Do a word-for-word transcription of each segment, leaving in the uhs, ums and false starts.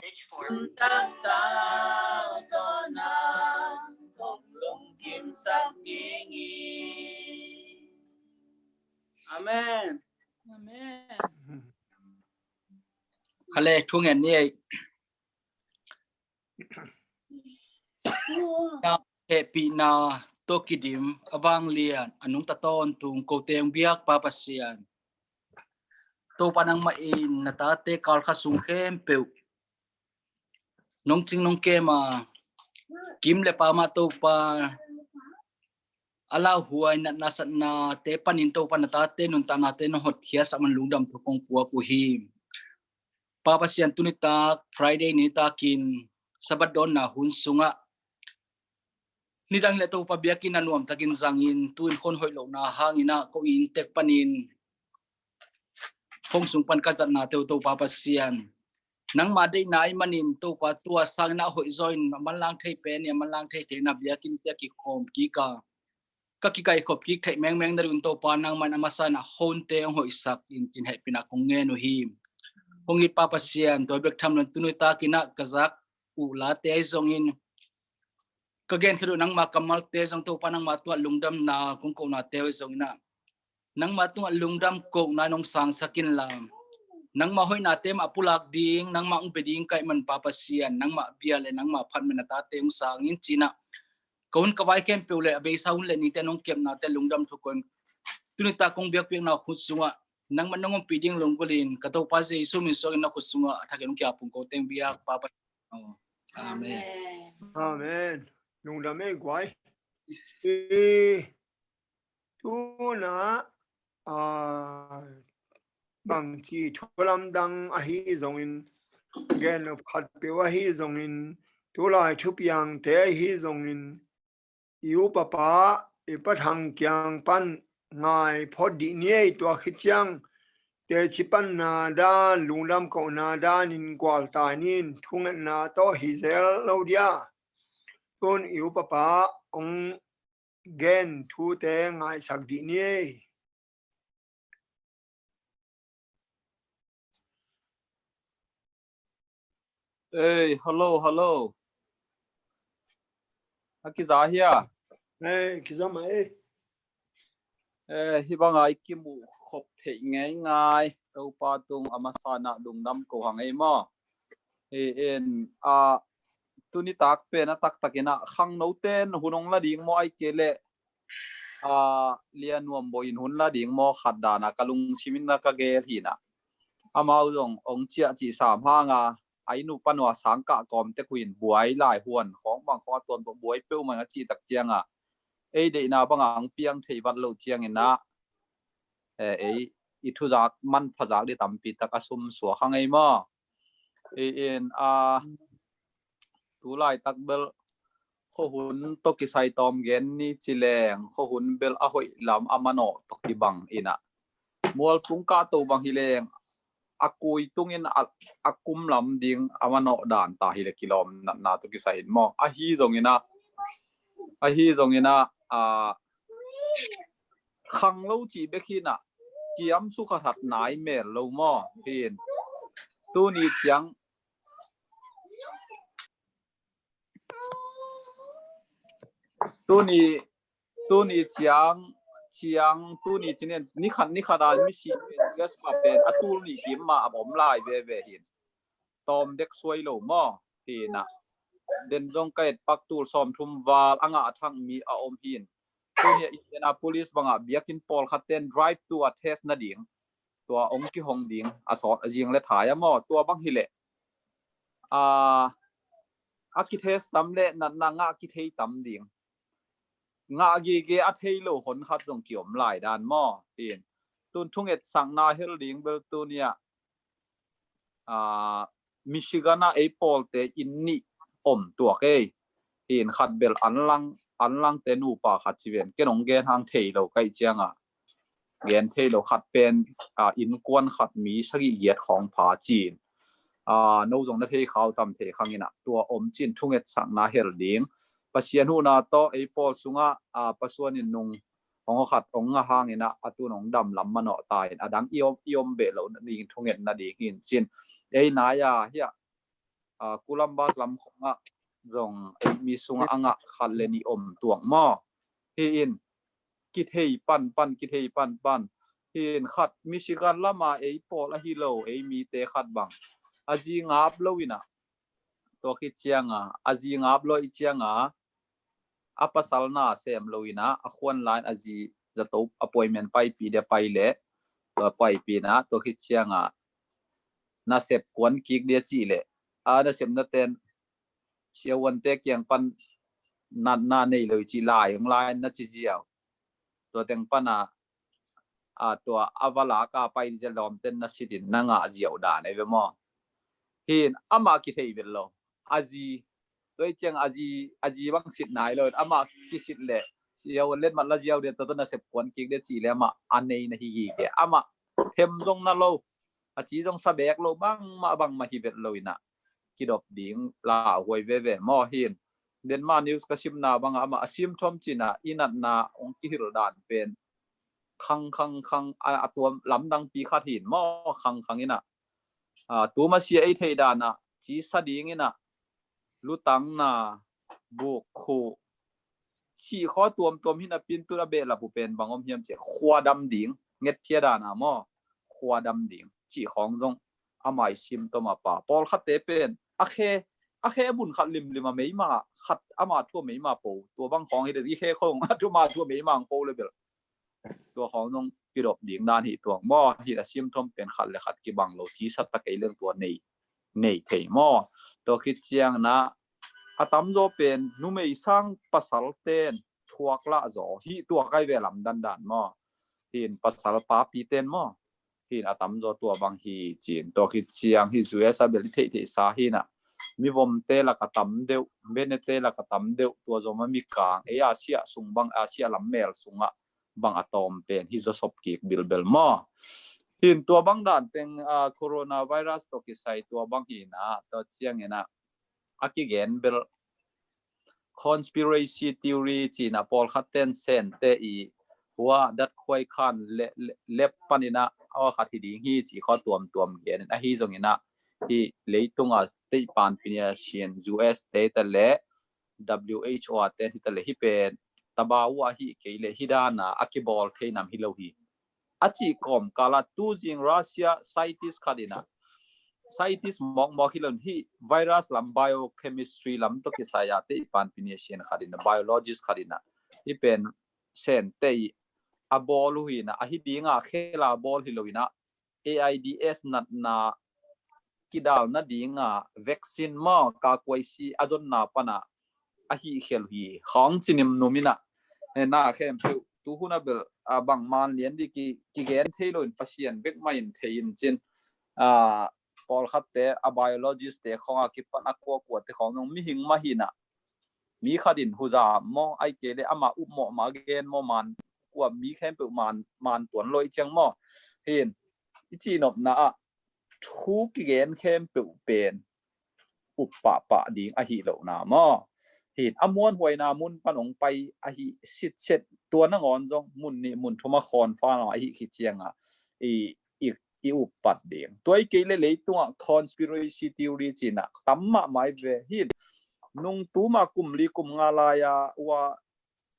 Taksa tawh na kong lungkimsak ding hi. Amen. Amen. Khale thungen ni ei. Hehpihna tawh kidim a vanglian a nungta tawntung ko teng biak Pa Pasian, Topa nangmah in na tate kal kha sung khempeuh nong cing nong kem a, kim le pam ah Topa a lauhuai natna satnate panin Topa na tate nuntaknate nong hotkhiasak man lungdam thu kong puak uh hi. Pa Pasian, tuni tak Friday ni takin Sabbath dawnna hun sungah nidang hileh Topa biakinn a nuamtakin zangin tu-in khon hoih lohna hangin ah ko inn tek panin hong sung pan ka zatna teu Topa Pasian, nangma deihna ahih manin Topa tua sangin ah hoih zaw in a manlang thei pen i a manlang thei theihna biakinn te a kikhawm kik a, ka kikaikhop kik theih mengmeng na ding un Topa nangmah in a masa in a honte hong hoihsak in cin hehpihna kong ngen uh hi. Hong it Pa Pasian, tua bek tham loin tuni takin ah ka zak uh late ahi zongin ka genkhiat uh nangma kammalte zong Topa nangma tuah lungdamna kong kohnate ahi zongin ah nangma tungah lungdam kohna in hong sangsak inla, nangma hoihnate mah pulak ding, nangma hong bia ding ka hih man Pa Pasian, nangma bia le nangma phatna na tate hong sang in cin ah ka hun ka vai khempeuh le a beisa hun le nite nong kepnate lungdam thu ko in tuni tak kong biakpiakna khut sungah nangmah nong ompih ding lunggulh in ka Topa Jesu min suangin na khut sungah a thakin hong kiapung ko teng biak Pa Pasian. Amen. Amen. Lungdam ei guai. I tuna, ah, bangci thu lamdang ahi zongin, gen khatpeuh ahi zongin, tulai thupiangte ahi zongin, i upapa, i Pa Thang kiang pan ngai phot dih ni ei, tua khit ciang teci panna dan, lungdam kohna danin gualtai nin, thungetna tawh hi zel lo dia. Tun i upapa hong gen thute ngaisak dih ni ei. Ei, hello, hello. A kiza hia? Ei, kiza mah ei. Eh, hih banga i kimuh khop theih ngeingai Topa tung a masa in ah lungdam ko hang ei maw. Hi in, ah, tuni tak pen a taktakin ah khangnote in hun hong la ding maw, ahih kei leh, ah, Lia Nuam Bawi in hun la ding maw, khat dan a ka lungsim in ah ka gel hi in ah. Amau zong hong ciah cih sam hang a, a inn uh pan uh a sang kah kawm tek uh in buai lai huan khawng bang khawng a tuan buai peuhmah a cih tak ciang a, ei deihna bang a hong piang thei vat loh ciangin ah, eh, ei i thuzak manpha zak ding tampi tak a sum suak hang ei maw. Hi in, ah, tu laitak bel khuahun tawh kisai tawm gen ni ci leng, khuahun bel a hoih lam a manawh tawh kibang in ah, mualpung kahto bang hi leng a kui tungin a, a kum lam ding a manawh dan ta hi leh kilawm natna tawh kisai hi in maw. Ahi zongin ah, ahi zongin ah, ah, khanglo cih bek hi in ah, kiam sukha that nai mel lo maw. Hi in, tuni ciang, tuni, tuni ciang, ciang, tuni cinin, ni khat, ni khat a misi gas pa pen a tul nih kim mah a om lai veve hi in. Tawm dek suai lo maw. Hi in ah, den zong ka et pak tul sawmthum val a ngah a thak mi a om hi in. Tuni ah Indianapolis bangah biakinn pawlkhat ten drive thru a test nading, tua hong kihong ding a sawt a zing le thai a maw. Tua bang hi leh, ah, a kitest tam leh natna ngah kithei tam ding, ngah gige a thei lo hon khat zong kiom lai dan maw. Hi in, tun thungetsakna hel ding bel tuni ah, ah, Michigan ah ei pawlte inn nih om tuak ei. Hi in, khat bel anlang, anlangte nupa khat ci ven, ken hong gen hang thei lo ka hih ciang a, gen thei lo. Khat pen, ah, innkuan khat mi sagih giat khawng pha ci in, ah, no zong na thei khau tam thei khang in ah, tua om ci in thungetsakna hel ding. Pasian huhna tawh ei pawl sungah, ah, Pa Suan in nung hong khat hong ngah hangin ah, a tun hong dam lam manawh ta in, a dang i om, i om beh loh nading thunget nading hi in cin. Ei nai a hiah Columbus lam khawngah zong eimi sungah a ngah khat le nih om tuak maw. Hi in kithei panpan, kithei panpan. Hi in khat Michigan lama ei pawl ahi lo, ei mite khat bang a zi ngap lo inah, tua khit cianga a zi ngap lo i cianga a pasal na sem lo inah a khuan lain a zi zato appointment paipi dia pai leh, tua paipi inah tua khit cianga nasep kuan kik dia cih leh a nasepna ten siavuante kiang pan natna nei lo i cih lai hong lai na ci ziau. Tua teng pana a tua a valaka pai dia lawmten na sitin na ngah ziau dan ei ve maw. Hi in amah kithei vet lo. A zi tua i ciang a zi, a zi bang sit nai lo, amah kisit leh siavuan letmat la ziau dia, tua tua nasep kuan kik dia cih leh amah a nei na hi hi ke. Amah them zong na lo, a ci zong sa bek lo, bangmah bangmah hi vet lo inah kidop ding lauhuai veve maw. Hi in Denmark news ka simna bangah amah a symptom cinah i natna hong kihil dan pen khang khang khang a, a tuam lamdangpi khat hi in maw, khang khang inah a, tuma sia ei theih danah cisa ding inah lutangna, bukkhuh cih khaw tuamtuam hi in a pintun a behlap uh pen bang om hiam cih khuadam ding, ngetkhia dana maw, khuadam ding cih khawng zong amah i symptom a pa. Pawlkhatte pen a khe, a khe a bun khat limlim a meima khat, ama thu a meima po, tua bang khawng hi de, i khe khawng a thu, ama thu a meima ang po le bel tua khawng zong kidop ding dan hi tuang maw. Hi a symptom pen khat le khat kibang lo, cisa ta kei leng tua nei, nei thei maw. Tua khit ciang na a tamzaw pen numei sang pasal ten thuak lah zaw hi, tua kai ve lam dandan maw. Hi in pasal papi ten maw. Hi in a tamzaw tua bang hi cin, tua khit ciang hi U S a bel i theih theih sa hi na, mivomte lak a tam deuh, menete lak a tam deuh, tua zom a mikang ei Asia sung bang, Asia lam mel sungah bang a tawm pen hi zaw sop kik bilbel maw. Hi in tua bang dan teng, a, coronavirus tawh kisai tua bang hi na, tua ciang hi na a kigen bel conspiracy theory cina pawlkhat ten Sente i hua dat khuai khan le, le, lep panina aw khat hi ding hi ci khaw tuamtuam gen in, ahi zongina hi leitunga teihpan pinia sian U S te ta le W H O a ten hi ta le hi pen tabau a hi kei le hi dana a kibawl thei nam hi lo hi. A cih kawmkala tuzing Russia scientist khat ina, scientist mawkmawk hi lo hi, virus lam biochemistry lam tawh kisai a teihpan pinia sian khat ina, biologist khat ina, hi pen Sente i a bawl uh hi na, ahi dinga khela bawl hi lo ina, A I D S natna kidal nadinga vaccine maw, ka kuaisi a zonna pana ahi khel hi khawng cinim numina, na khempeuh tu huna bel a bang man lian di ki, kigen thei lo in Pasian bek mai in thei in cin, a, pawlkhatte a biologist te khawng a kipan a kuakua te khawng nung mihing mah hi na, mi khat in huzam maw, ai kei le ama upmawh ma gen maw, man kua mi khempeuh man, man tuan lo i ciang maw. Hin i cihnopna ah thu kigen khempeuh pen up pahpah ding ahi lohna maw. Hin a muanhuaina mun pan hong pai ahi sitset, tua nangawn zong mun nih mun thum a khawnfana ahi khi cianga i, i, i uppat ding. Tua i kei le leitungah conspiracy theory cina tam mahmah i ve. Hin nung tuma kum li kum nga lai-a ua,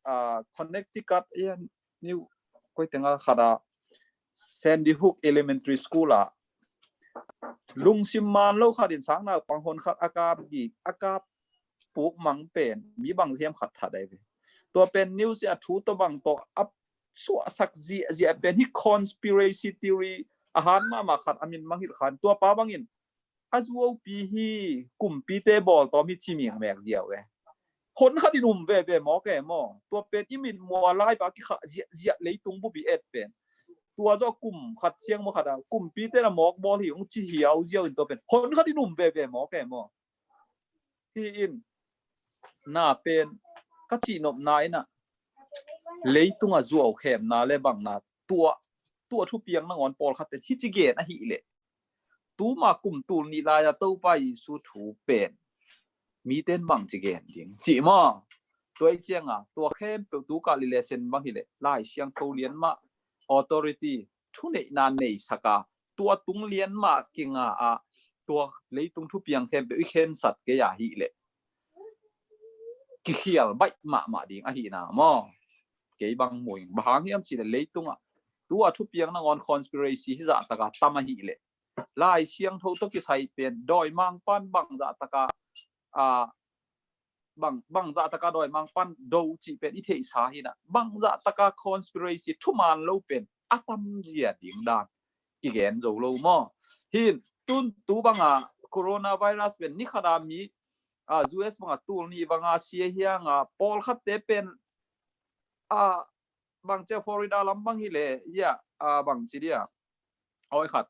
a, Connecticut, ia, New, koi tenga khata Sandy Hook Elementary School a lungsim man lo khat in sang naupang hon khat a kap gik, a kap puk mang pen mi bang hiam khat that ai ve. Tua pen news a thu tawh bang tawh a suahsak ziahziah pen hi conspiracy theory a han mahmah khat a min mang hilh khan, tua pa bangin a zuaupi hi, kumpite bawltawm hi ci mingmek ziau e. Hon khat in um veve mawk e maw. Tua pen i min mua lai va kikhah ziahziah leitung bupi et pen tua zawh kum khat ciang maw khat a kumpite na mawk bawl hi hong ci hiau ziau in tua pen hon khat in um veve mawk e maw. Hi in na pen ka cihnopna ina leitunga zuau khemna le bangna tua, tua thupiang nangawn pawlkhat ten hi ci gen ahi le tuma kum tul nih lai-a Topa Jesu thu pen miten bang ci gen ding ci maw. Tua i cianga tua khempeuh tu kah lilesen bang hi le Lai Siangtho lian mah authority thuneihna neisaka tua tung lian mah kinga a tua leitung thupiang khempeuh i khensat kei ahih leh kikhial baih mahmah ding ahihna maw? Kei bang mu ing. Bang hang hiam cih leh leitungah tua thupiang nangawn conspiracy hizah taka tam ahih leh Lai Siangtho tawh kisai pen dawimangpan bangzah taka a bang bangzah taka dawimangpan do cih pen i theihsa hi na, bangzah taka conspiracy thuman lo pen a tamzia ding dan kigen zo lo maw? Hin tun tu banga coronavirus pen ni khata mi a US banga tul nih banga sia hianga pawlkhatte pen a bang cia Florida lam bang hi le ia a bang ci dia awi khat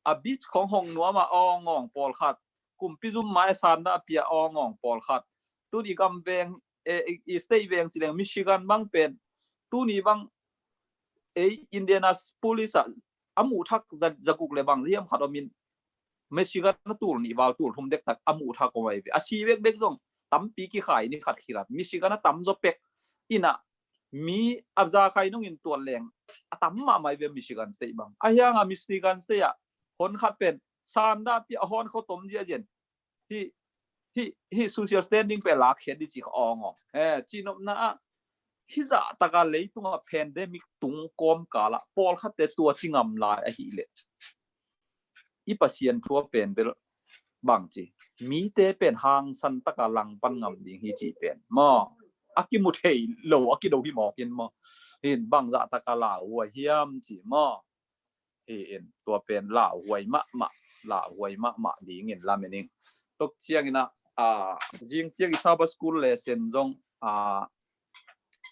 a beach khong hong nuama awngawng pawlkhat, kumpi zum mai sanda pia awngawng pawlkhat, tun i gam veng i state veng ci leng Michigan bang pen tuni bang ei Indianapolis ah a muh thak zaguk le bang hiam khat omin Michigan a tul nih val tul thum dek tak a muh thak om ai ve. A si vek bek zong tampi kikhai ni khat khilat Michigan a tam zaw pek ina mi a za khai nungin tuat leng a tam mahmah ve Michigan state bang. A hianga Michigan state ah hon khat pen sanda pi a hon kho tom zia zian hi hi hi social standing pe lak khiat di ci kha awngawng. He ci nopna a hizah taka leitunga pandemic tung kawmkala pawlkhatte tua ci ngam lai ahih leh i Pasian thua pen bel bang ci mite pen hangsan taka langpan ngam ding hi ci pen maw? A kimu thei lo a kido hi mawkin maw? Hin bangzah taka lauhuai hiam ci maw? Hi in tua pen lauhuai mahmah, lauhuai mahmah dingin lamen ing. Tok ciangin a zing ciang i Sabbath school lesson zong a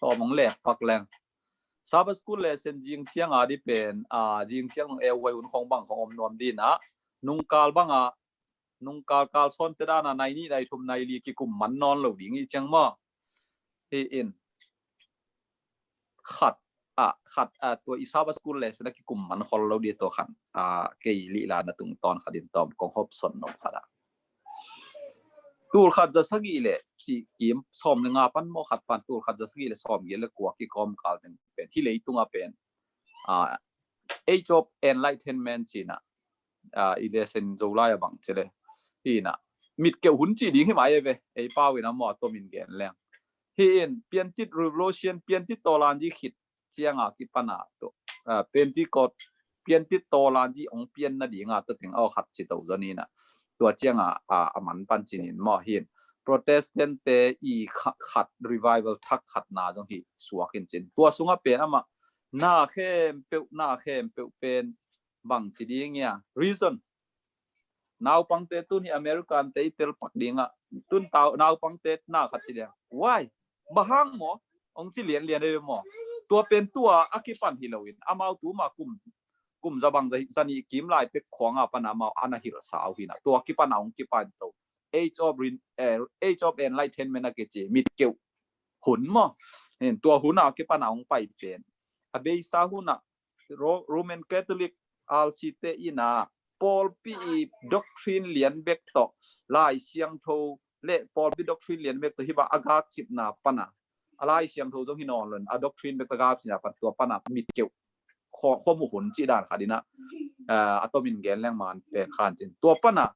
tawm hong lek pak leng. Sabbath school lesson zing ciang a di pen a zing ciang hong euhuai hun khong bang khong om nuam dina nungkal banga nungkal kal sawnte dana nai nih nai thum nai li kikum man nawn lo ding i ciang maw? Hi in khat a khat a tua i Sabbath school lesson a kikum man khol lo di tua khan a kei lihla na tungtawn khat in tawm kong hop son nop khat a tul khat za sagih le ci kim sawm le nga pan maw khat pan tul khat za sagih le sawm gil le kua kikawm kal ding pen hi leitunga pen a age of enlightenment cina a i lesson zo lai a bang ci le hina mitkeuh hun ci ding hi mai ve ei pau in a maw tomin gen leng hi in piantit revolution piantit tawlan ji khit cianga kipana to Pentecost piantit tawlan ji ong pianna dinga to teng aw khat ci to zonina tua cianga a man pan cinin maw hin Protestant te i khat revival thak khat na zong hi suak in cin tua sunga pen ama na khempeuh na khempeuh pen bang ci ding ia reason naupangte tun hi American te i tel pak dinga tun tau naupangte na khat ci dia why bahang maw ong ci lian lian e maw tua pen tua a kipan hi loin amau tu ma kum kum za bang za ni kim lai pek khuanga pan amau ana hil sau hina tua kipan a ong kipan to age of age of enlightenment a kici mitkeuh hun maw tua hun a kipan a ong pai pen a beisa hun a Roman Catholic R C te ina pawlpi i doctrine lian bek tawh Lai Siangtho le pawlpi doctrine lian bek tawh hi ba a gak cipna pana a Lai Siangtho zong hi nawn lon a doctrine bek tawh gak cipna pan tua pana mitkeuh khuamu hun ci dan khat ina a tomin gen leng man pen khan cin tua pana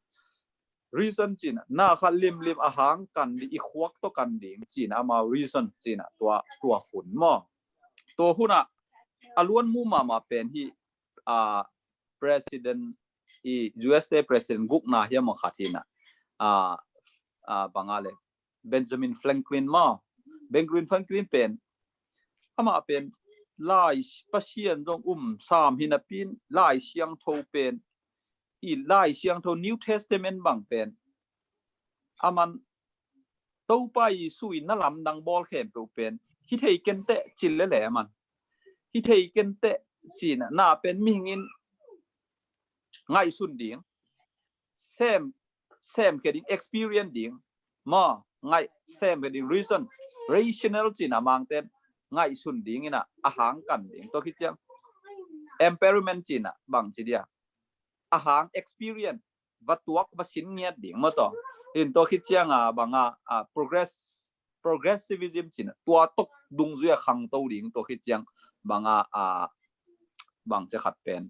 reason cina na khat limlim a hang kan di i khuak tawh kan ding cina amau reason cina tua tua hun maw tua huna a luan mu mama pen hi a president i U S te president gukna hiam a khat hina a a banga le Benjamin Franklin maw Benjamin Franklin pen ama pen lai Pasian zong um sam hinapin Lai Siangtho pen i Lai Siangtho New Testament bang pen aman Topa Jesu in na lamdang bawl khempeuh pen hi thei kenteh cil lele aman hi thei kenteh cina na pen mihingin ngaihsun ding sem sem khe ding experience ding maw ngaih sem khe ding reason rational cina mangten ngaihsun ding ina a hang kan ding tua khit ciang emperiment cina bang ci dia a hang experience va tuak va sin ngiat ding maw tawh in tua khit cianga banga progress progressivism cina tua tok dungzui a khangto ding tua khit ciang banga bang ci khat pen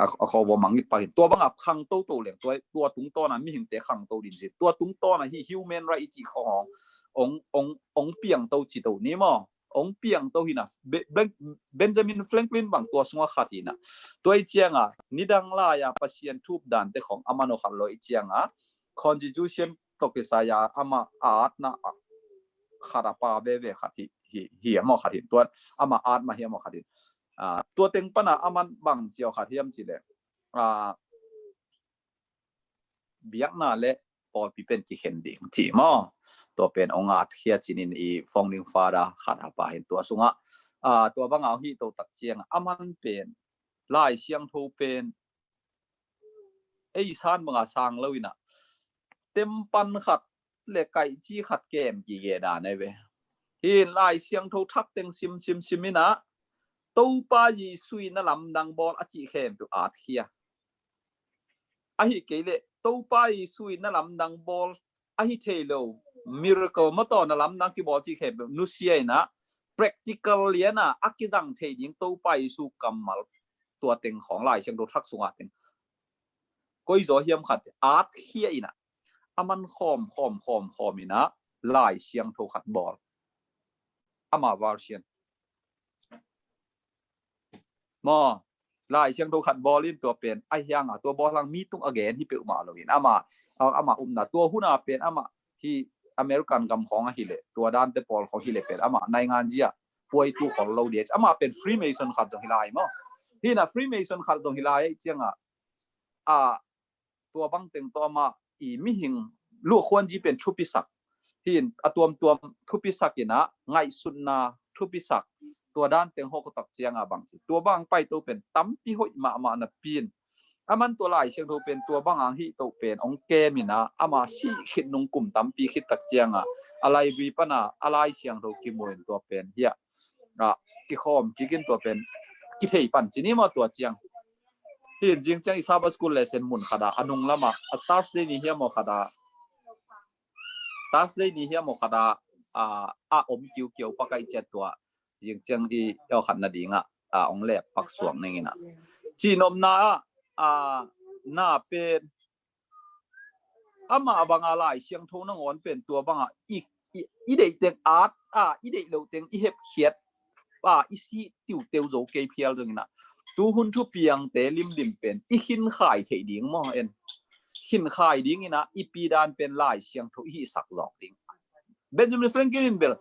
a a, a khawvaw mangngilh pak hi. Tua bangah khangto to leng, tua, tua tungtawna mihingte khangto ding hi. Tua tungtawna hi human right i cih khawng hong, hong, hong piangto ci to ni maw. Hong piangto hi na. Be-, Ben-, Benjamin Franklin bang tua sungah khat hi na. Tua i cianga, nidang lai-a Pasian thup dante khawng a man aw khat lo i cianga, Constitution tawh kisai-a ama a atna khat a pa veve khat hi, hi, hi a maw khat hi. Tua ama atma hi a maw khat hi. Ah, tua teng pana a man bang ci aw khat hiam ci leh, ah, biakna le pawlpi pen kikhen ding ci maw. Tua pen hong atkhia cinin i founding father khat a pa hin tua sungah, ah, tua bangah hong hih to tak cianga a man pen Lai Siangtho pen ei san banga sang lo ina, tempan khat le kaihci khat kem kige dan ai ve. Hin Lai Siangtho thak teng sim, sim, sim ina, Topa Jesu in na lamdang bawl a cih khempeuh atkhia. Ahi kei leh Topa Jesu in na lamdang bawl ahi thei lo, miracle maw tawh na lamdang kibawl cih khempeuh nusia ina, practical liana a kizang thei ding Topa Jesu kammal tua teng khawng Lai Siangtho thak sungah teng koi zaw hiam khat atkhia ina, a man khawm, khawm, khawm, khawm ina Lai Siangtho khat bawl. Ama version maw, Lai Siangtho khat bawl in tua pen a hianga tua bawl hang mi tung a gen hi peuhmah lo in ama, ama upna tua huna pen ama hi American gam khawng ahi leh, tua dante pawl khawng hi leh pen ama naingan zia puaitu khol lo dia. Ama pen Freemason khat zong hi lai maw. Hina Freemason khat zong hi lai cianga, a, tua bang teng tawh ama i mihing luakhuanzi pen thupisak. Hin a tuamtuam thupisak ina, ngaihsutna thupisak. Tua dan teng hawk tak cianga bang ci. Tua bang paito pen tampi hoih mahmah napi in, a man tua Lai Siangtho pen tua bang ang hih to pen hong kem ina, ama sih khit nung kum tampi khit tak cianga a library pana a Lai Siangtho kimu in tua pen hia, ah, kikhawm kik in tua pen kithei pan ci ni maw tua ciang. Hin zing ciang i Sabbath school lesson mun khat ah, a nung lamah, a Thursday ni hiam aw khat ah, Thursday ni hiam aw khat ah, ah, a om kiukiau pak ah i ciat tua. Zing ciang i aw khat nadingah, ah, hong lep pak suak ning ina. Cihnopna ah, ah, na pen ama banga Lai Siangtho nangawn pen tua banga i, i, i deih teng at, a, i deih loh teng i hepkhiat, a, i sih tiuteu zo kei phial zong ina, tuhun thupiangte limlim pen i khinkhai theih ding maw en. Khinkhai ding ina i pidan pen Lai Siangtho i hihsak zawk ding. Benjamin Franklin in bel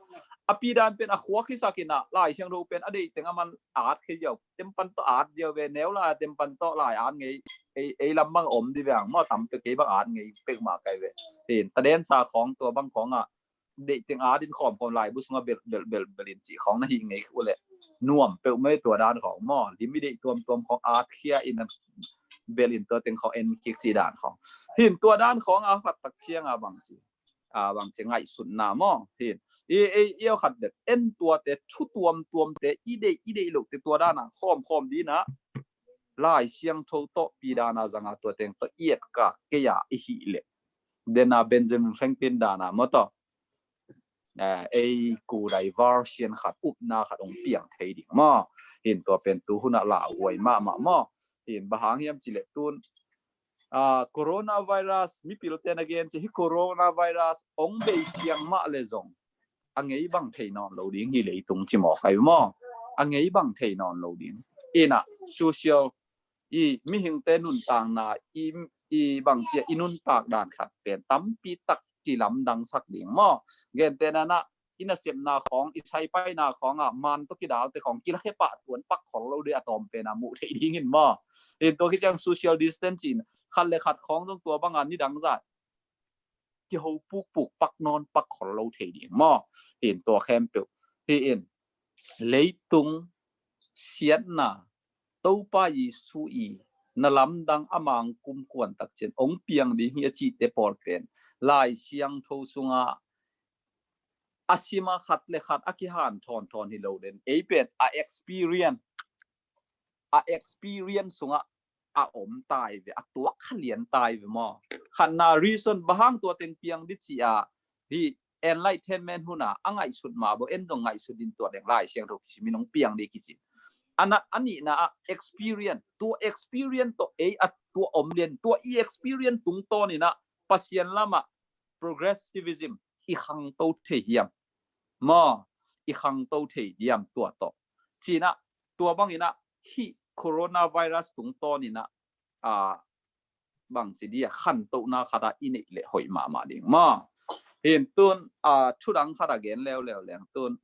a pidan pen a khuak hisak ina, Lai Siangtho pen a deih teng a man at khia ziau, tempan tawh at ziau ve, neu lai a tempan tawh lai at ngei, ei, ei lam bang om di ve ang maw, tam pek kei bang at ngei pek mah kai ve. Hin tadensa khawng tua bang khawng ah deih teng at in khawm khawm laibu sungah bel, bel, bel, bel in cih khawng na hih ngei khu leh nuam peuh mai tua dan khawng maw, lim i deih tuamtuam khawng at khia in bel in tua teng khawng en kik cih dan khawng. Hin tua dan khawng a khat tak cianga bang ci, a, bang ci ngaihsutna maw. Hin i, i, i aw khat bel en tuate thu tuamtuamte i deih, i deih lohte tua dana khawm khawm dina Lai Siangtho tawh pidana zanga tua teng tawh i etkak kei a i hih leh, dena Benjamin Franklin dana maw tawh, eh, ei ku diversion khat, upna khat hong piang thei ding maw. Hin tua pen tuhunah lauhuai mahmah maw. Hin bang hang hiam cih leh tun, ah, coronavirus, mipilte na gen ci hi, coronavirus hong bei siang mah le zong a ngei bang thei nawn lo ding hi leitung ci mawk ai maw. A ngei bang thei nawn lo ding. Ina social i mihingte nuntakna i, i bang cia i nuntak dan khat pen tampi tak kilamdang sak ding maw. Gente nana i nasepna khawng, i saipaina khawng ah man tawh kidalte khawng kilakhia pah tuan pak khol lo ding a tawm pen a muh theih dingin maw. Hin tua khit ciang social distancing, khat le khat khawng zong tua banga nidang zat kiho pukpuk pak nawn pak khol lo thei ding maw. Hin tua khempeuh hi in leitung siatna Topa Jesu i na lamdang a mang kumkuan takcian hong piang ding hi a cihte pawl pen Lai Siangtho sunga a sima khat le khat a kihan thawnthawn hi lo den. Ei pen a experience, a experience sungah a om tai ve, a tuak kha lian tai ve maw. Khatna reason bang hang tua teng piang di ci a, hi enlightenment huna a ngaihsut mah bo, en dong ngaihsut din tua deng Lai Siangtho kisimin hong piang di kicin. A na, a nihna ah experience, tua experience tawh ei a tua om lian, tua i experience tungtawn in ah Pasian lamah progressivism i khangto thei hiam? Maw, i khangto thei diam tua tawh? Ci-in ah, tua bangin ah hih coronavirus tungtawn in ah, a, bangci dia khantohna khat ah i neih leh hoih mahmah ding maw. Hi in tun, a, thu dang khat ah gen leuleu leng tun,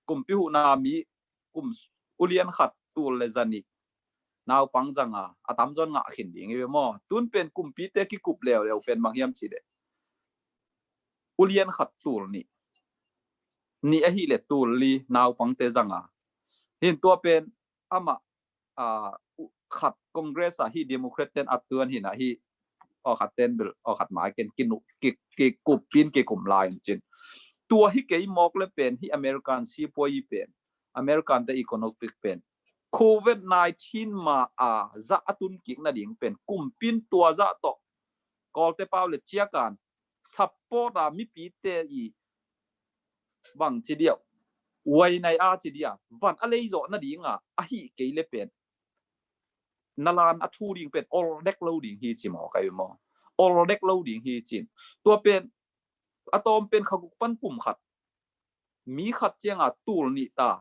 kumpi huhna mi kum ulian khat tul le zanih, naupang zanga, a tamzaw in ngah khin ding hi ve maw. Tun pen kumpite kikup leuleu pen bang hiam cih leh ulian khat tul nih, nih ahih leh tul li, naupangte zanga. Hi in tua pen amah, a, khat Congress ah hih Democrat ten a tuan hi in ah hih, aw khat ten bel, aw khat mai ken kinu-, ki, kikup in kikum lai in cin. Tua hi kei mawk le pen hih American sipuai pen, American te economic pen, covid nineteen ma a zah a tun kik nading pen kumpi in tua zah tawh Kawlte pau le ciakan support a mipite i bangci dia, uainai a ci dia, van a leizawh nading a, ahih kei le pen na lan a thu ding pen ol dek lo ding hi ci maw, kai maw? Ol dek lo ding hi cin. Tua pen a tawm pen kha guk pan kum khat, mi khat ciang a tul nih ta,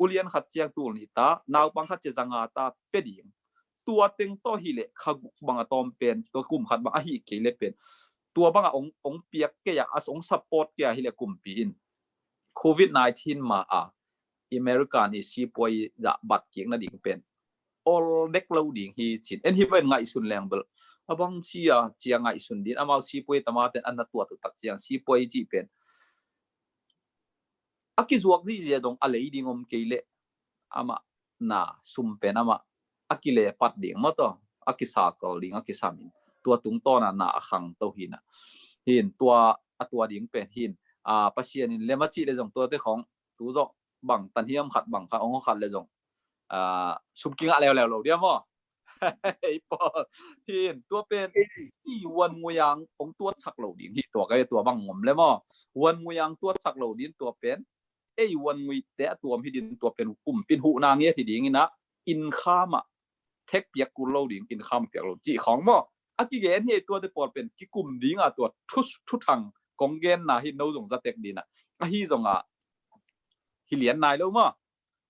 ulian khat ciang tul nih ta, naupang khat ciang zanga ta pia ding. Tua teng tawh hi leh kha guk bang a tawm pen, tua kum khat bang ahih kei le pen, tua bang a ong, ong piak kei a, a ong support kei a hi leh kumpi in covid nineteen ma a American i sipuai zah bat kik nading pen ol dek lo ding hi cin. En hi pen ngaihsun leng bel, a bang cia, cia ngaihsun din, amau sipuai tamaten an na tuat uh tak ciang sipuai cih pen a kizuak zihziah dong a lei ding om kei leh amah na sum pen amah a kilepat ding maw tawh, a kisakal ding, a kisam in. Tua tungtawn a na a khangto hi in ah. Hi in tua, a tua ding pen hi in, a, Pasian in lem a cih le zong tuate khawng tu zawh bang tan hiam khat bang kha ong khat le zong, a, sum kingah leuleu lo dia maw? Ei pawl, hi in tua pen i uan nguiang ong tuatsak lo ding hi tua, kai tua bang ngom le maw? Uan nguiang tuatsak lo ding tua pen ei uan nguite a tuam hi din, tua pen kumpi in huhna ngiat hi ding in ah, inn kham ah thek piak kul lo ding, inn kham ah piak lo cih khawng maw? A kigen hi. Tuate pawl pen kikum ding a tua thu, thuthang kong genna hi, no zong zatek din ah. Ahi zong a hi lian nai lo maw?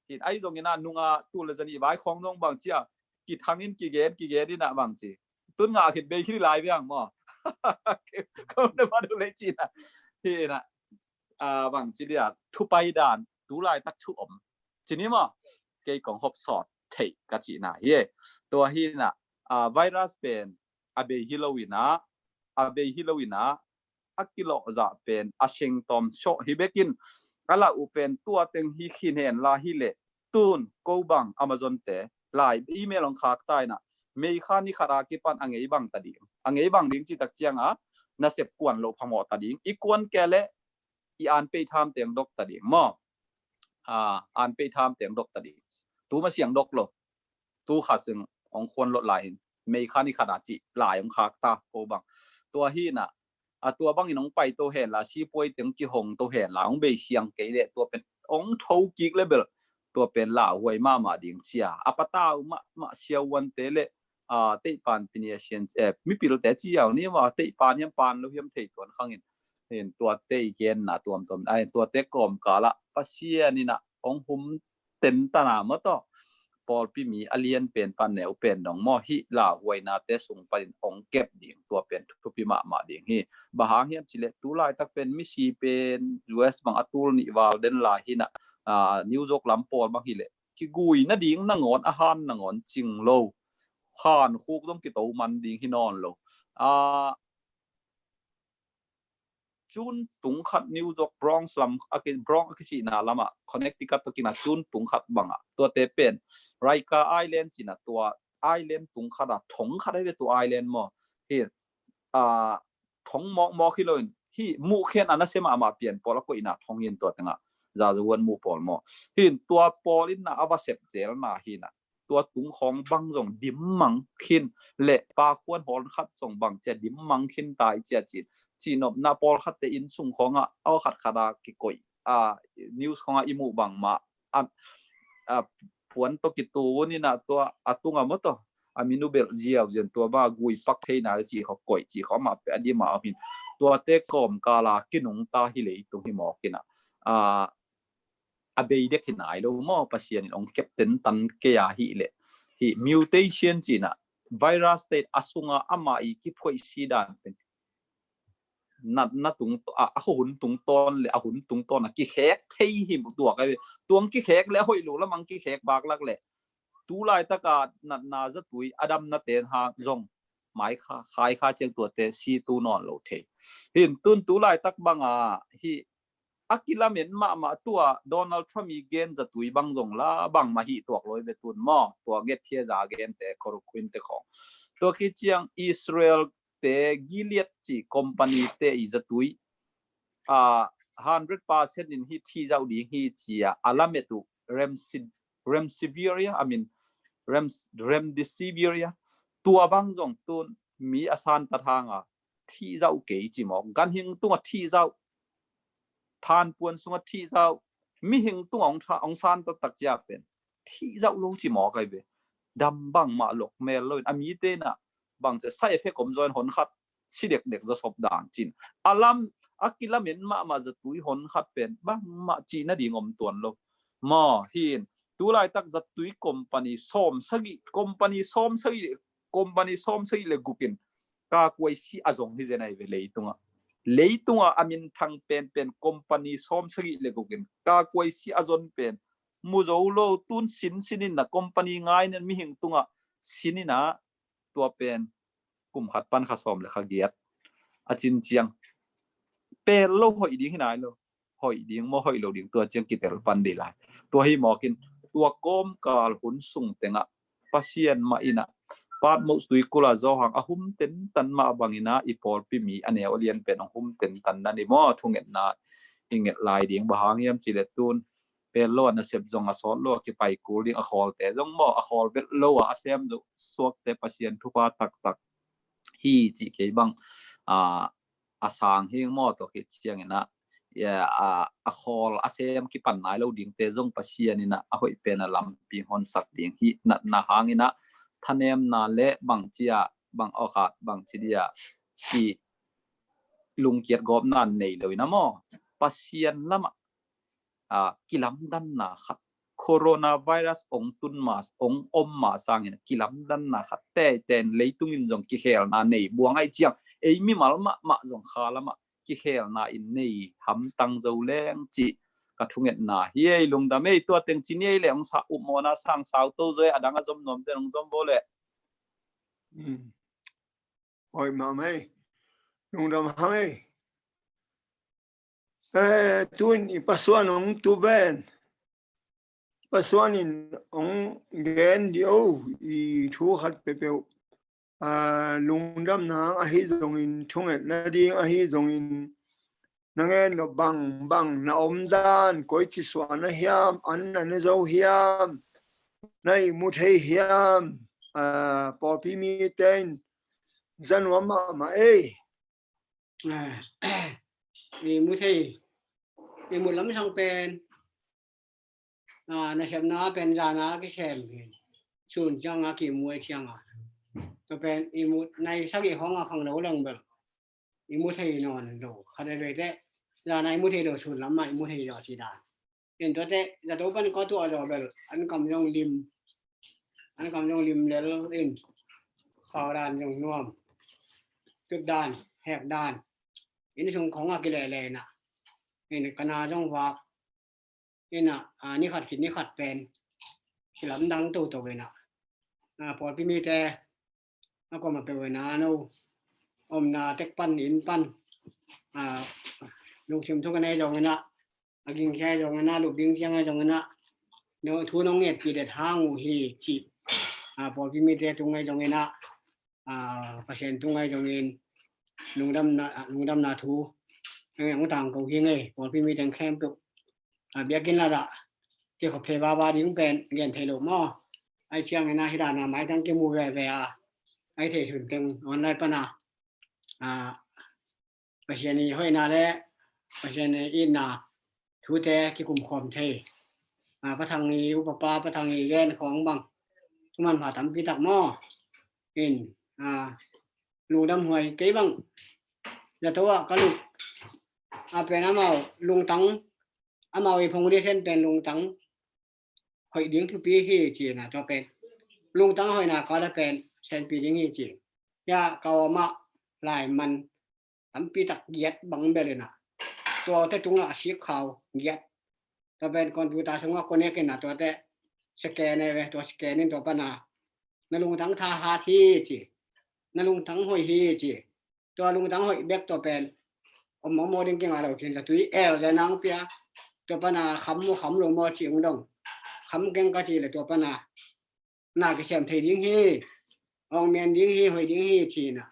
Hi in ahi zong in ah nung a tul le zanih vai khawng zong bang cia kithang in kigen, kigen in ah bang ci, tun ngah khit bei khit lai biang maw? Kong na ma du le ci in ah. Hi in ah, a, bang ci dia, thu pai dan, tu laitak thu om ci ni maw? Kei kong hop sawt theih ka cihna hi e. Tua hi in ah, a, virus pen a bei hi lo in ah, a bei hi lo in ah, a kilawh zah pen a seng tawm sawh hi bek in, a lah uh pen tua teng hi khin hen la hi leh, tun ko bang Amazon te lai email ong khak ta in ah, May kha ni khat a kipan a ngei bang ta ding, a ngei bang ding cih tak ciang a, nasep kuan loh phamawh ta ding, i kuan kei leh i an pei tham teng dok ta ding maw? A, an pei tham teng dok ta ding. Tu masiang dok lo. Tu kha sing ong khuan lot lai in, May kha ni khat a cih lai ong khak ta ko bang. Tua hi in ah, a, tua bangin ong pai to hen la, sipuai teng kihong to hen la, ong bei siang kei leh tua pen ong tho kik le bel tua pen lauhuai mahmah ding cia. A patau mahmah siavuante le, a, teihpan pinia sian, eh, mipilte ci au ni maw, teihpan hiam pan lo hiam thei tuan khang in. Hi in tuate i genna tuamtuam, ai, tuate kawmkal ah Pasian in ah ong hum tentana maw tawh, pawlpi mi a lian pen pan neu pen dong maw, hih lauhuainate sung panin ong kep ding, tua pen thupi mahmah ding hi. Bang hang hiam cih leh tu laitak pen misi pen U S bang a tul nih val den lai hi in ah, a, New York lam pawl bang hi leh kigui nading nangawn, a han nangawn cing lo, khankhuk zong kito man ding hi nawn lo. A, June tung khat New York Bronx lam, a ki, Bronx a kicihna lam ah, Connecticut tawh kina June tung khat bang ah, tuate pen Ryker Island ci in ah, tua island tung khat ah, thong khat ahi ve tua island maw. Hi, a, thong mawkmawk hi lo in, hih muh khian a nasia mahmah pian pawl a koihna thong hi in tua teng ah, zazahuan muh pawl maw. Hi in tua pawl in na a va sep zelna hi in ah, tua tung khawng bang zong dim mang khin le, pakhuan hawl khat zong bang cia dim mang khin ta i cia cin, cihnopna pawlkhatte inn sung khawngah aw khatkhat a kikoih, a, news khawngah i muh bangmah, a, a, puan tawh kitun inah tua a tunga maw tawh a min uh belh ziauziau in tua bang a gui pak theina cih khawng koih cih khawng amah peuh a dim a om hi in, tuate kawmkal a kinungta hi leitung hi mawk inah, a, a bei dek hi nai lo maw, Pasian in hong kep tentan kei a hih leh, hih mutation cih inah virus te a sunga amah i kiphuaih si dan pen natna tung, a, a hun tungtawn le a hun tungtawn a kikhek thei hi tuak ahi ve. Tua hong kikhek le a hoih lo lam hong kikhek baklak le tu laitaka natna zatui a damna ten hang zong mai kha, khai kha ciang tuate si tu nawn lo thei. Hi in tun tu laitak banga hih a kilamen mahmah tua Donald Trump i gen zatui bang zong la bangmah hi tuak lo hi ve tun maw. Tua ngetphia za gente, chloroquine te khawng. Tua khit ciang Israel te Gilead cih company te i zatui, a, hundred percent in hih thih zauh ding hi ci a a lamet uh remsi-, remdesivir a, I mean, rems-, remdesivir a, tua bang zong tun mi a santat hanga thih zauh kei ci mawk. Ganhing tunga thih zauh, thanpuan sunga thih zauh, mihing tunga hong tha-, hong santat tak cia pen thih zauh lo ci mawk ahi ve. Dam bangmah lok mel lo in a mite inah bang cia side effect om zaw in hon khat si dekdek zaw sop dan cin. A lam a kilamen mahmah zatui hon khat pen bangmah cih nading om tuan lo. Maw hi in tu laitak zatui company sawm sagih, company sawm sagih, company sawm sagih le guk in kakuai si a zong hi zen ahi ve leitungah. Leitungah a minthang penpen company sawm sagih le guk in kakuai si a zon pen mu zo lo, tun sin sin inah company ngai in mihing tungah sin inah tua pen kum khat pan kha sawm le kha giat a cin ciang pel lo, hoih ding hi nai lo. Hoih ding maw hoih lo ding tua ciang kitel pan dih lai. Tua hi mawk in tua kawmkal hun sung tengah Pasian mah inah Patmos tuikul a zawhang a hum tentan mah bang inah i pawlpi mi a neu a lian pen hong hum tentan na ni maw, thungetna i nget lai ding. Bang hang hiam cih leh tun pel lo a nasep zong a sawt lo a kipai kul ding, a khawlte zong maw a khawl vet lo a a sem zo suakte Pasian thupha taktak hi cih kei bang, a, a sang hing maw, tua khit ciang inah, a, a khawl a sem kipan nai lo dingte zong Pasian inah a hoih pen a lampi honsak ding hi. Natna hang inah thanemna le bang cia, bang awkhat bang ci dia ki lungkiat gawpna nei lo inah maw, Pasian lamah, a, kilamdanna khat, coronavirus ong tun ma, ong om ma sangin kilamdanna khat teiten leitung in zong kikhelna nei buang ahi ciang ei mimal mahmah zong kha lamah kikhelna in nei hamtang zo leng cih ka thungetna hi ei. Lungdam ei. Tua teng ci ni ei le ong sa upmawhna sang sau to zo ei, a dang a zom nuam ten ong zom bo le. Hoih mahmah ei. Lungdam hang ei. Eh, tun i pasuan ong tu ven. Pasuan in ong gen di o i thu khat peuhpeuh. Ah, lungdamna ahi zongin, thungetna ding ahi zongin, na ngen lo bang bang na om dan, koi ci suan a hiam, an na ne zo hiam, na i mu thei hiam, ah, pawlpi mite in za nuam mahmah ei. Ah, i mu thei, i mu lamsang pen, ah, nasepna pen zana kisem hi. Sun cianga kimu ei cianga. Tua pen i mu nai sagih khawng a khang lo leng bel i mu thei nawn lo. Khat a vei teh zana i mu thei lo, sun lamah i mu thei lo ci dan. In tuate zato pan kawtuah zaw bel an kam zong lim, an kam zong lim lel in, pau dan zong nuam, tut dan, hek dan, inn sung khong a kilele inah, in kana zong vak inah, a, ni khat khit ni khat pen kilamdang toto inah, a, pawlpi mite a koma peuh inah no omna tek pan, inn pan, a, lungsim thuk a nei zong inah, a gingkhia zong inah, lup ding ciang a zong inah, no thu nong nget kidet hang uh hi cih, a, pawlpi mite tung a zong inah, a, Pasian tung a zongin lungdamna, lungdamna thu ong tangko hi ngei. Pawlpi mite khempeuh, a, biakinn la dah kikhop thei vava ding pen gen thei lo maw. Ahi ciang inah hi dana maitang kimu veve a, ahi thei sun teng online pana, a, Pasian i hoihna le Pasian i itna thute kikumkhawm thei. a, Pa Thang i, upa pa Pa Thang i gen khawng bang, thuman pha tampi tak maw. In, a, lungdam huai kei bang. Zato ah ka luk a pen amau lungtang, amau i foundation pen lungtang hoih ding thupi hi ci na, tua pen lungtang hoihna kala pen senpi ding hi ci. Ya ka om ah lai man tampi tak giat bang bel in a, tuate tungah a sik khau giat. Tua pen computer sungah connect in a, tuate scan e ve, tua scan in tua pan a na lungtang thahat hi ci, na lungtang hoih hi ci. Tua lungtang hoih bek tua pen om mawkmawk ding kingah lo cin, zatui el ze nang pia. Tua pan a kham maw kham lo maw ci ung dong, kham keng ka ci le tua pan a na kisiam thei ding hi, awngmian ding hi, hoih ding hi ci na.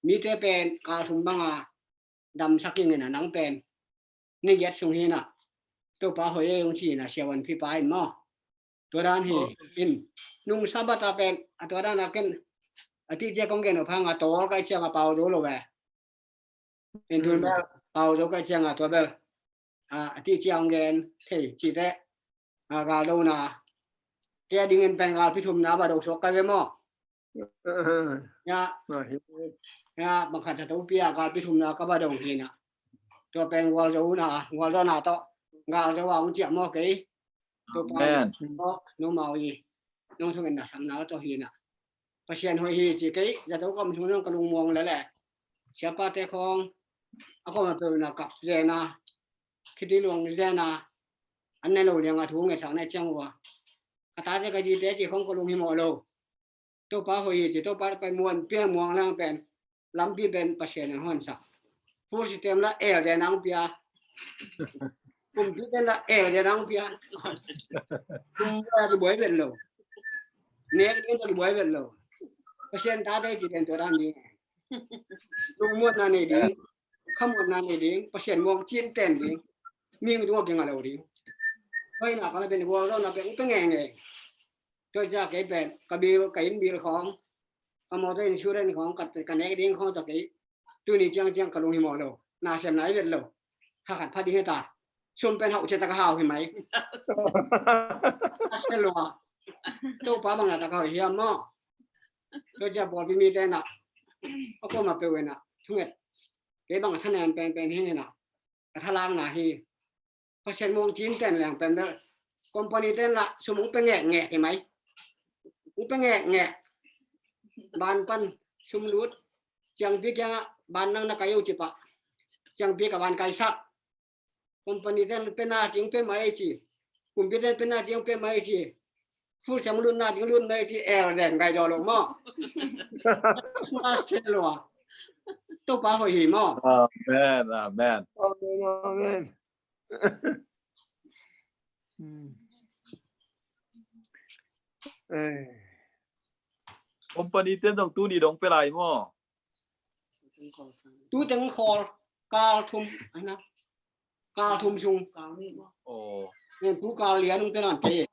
Mite pen kal thum bang a damsak ing in a, nang pen ni giat sung hi na, Topa hoih e ung ci na, siavuan phi pa in maw. Tua dan hi. In, nung Sabbath a pen a tua dan a ken a ti cia kong gen uh phang a tawl kai ciang a pau zo lo ve. In tun bel pau zo kai ciang a tua bel a ti cia kong gen thei ci te, a gal do na, tia ding in pen gal pi thum na ba do suak kai ve maw. Ya, ya, bang khat a to pia gal pi thum na ka ba do hi na. Tua pen gual zo na, gual do na to gal zo a ung ciah maw kei. Tua pa, amen, no mau i, nong thung in na sam na to hi na. Pasian hoih hi ci kei, zato kam sung nong ka lungmuang le le. Siapa te khong a koma pe na kap ze na, khiti luang ze na, an ne lo liang a thu nge chang ne ciang wa. Ka ta te ka ji te ci khong ka lung hi mo lo. Topa hoih hi ci, Topa pai muan pia muang lang pen lampi pen Pasian ang hon sak. Food system la el de nang pia. Kumpi ten la el de nang pia. Kum la ki buai vet lo. Nek ni la ki buai vet lo. Pasian ta te ci pen tua dan ni. Lungmuan na nei ding, khamuan na nei ding, Pasian muang cin ten ding. Ming tung a keng a lo ding. Hoih na ka la pen gual lo na pen ung pe nge nge. Tua cia kei pen ka bil, ka inn bil khong, ka motor insurance khong, ka, ka nek ding khong tua kei. Tuni ciang ciang ka lung hi mo lo. Na sem nai vet lo. Kha khat pha ding he ta. Sum pen hau cia ta ka hau hi mai. A se lo a. Topa bang na ta ka hoih hiam maw. Tua cia pawlpi mi te na, a koma pe ve na thunget. Kei bang a thanem pen pen hi na. Ka thalang na hi. Pasian muang cin ten leng pen bel company ten la sum ung pe ngek ngek hi mai. Ung pe ngek ngek. Ban pan sum lut. Ciangpi kiangah ban nang na kai uh ci pah. Ciangpi ka ban kai sak. Company ten pe na cing pe mai ci. Kumpi ten pe na cing pe mai ci. Full cang lut na cing lut mai ci el den kai jaw lo maw. Christmas ten lo a. Topa hoih hi maw. Amen, amen. Amen, amen. Hmm. Eh. Company ten dong tuni dong pe lai maw. Tu teng khawl kal thum, ai na. Kal thum sung. Oh. Nen tu kal lian ung te nan te.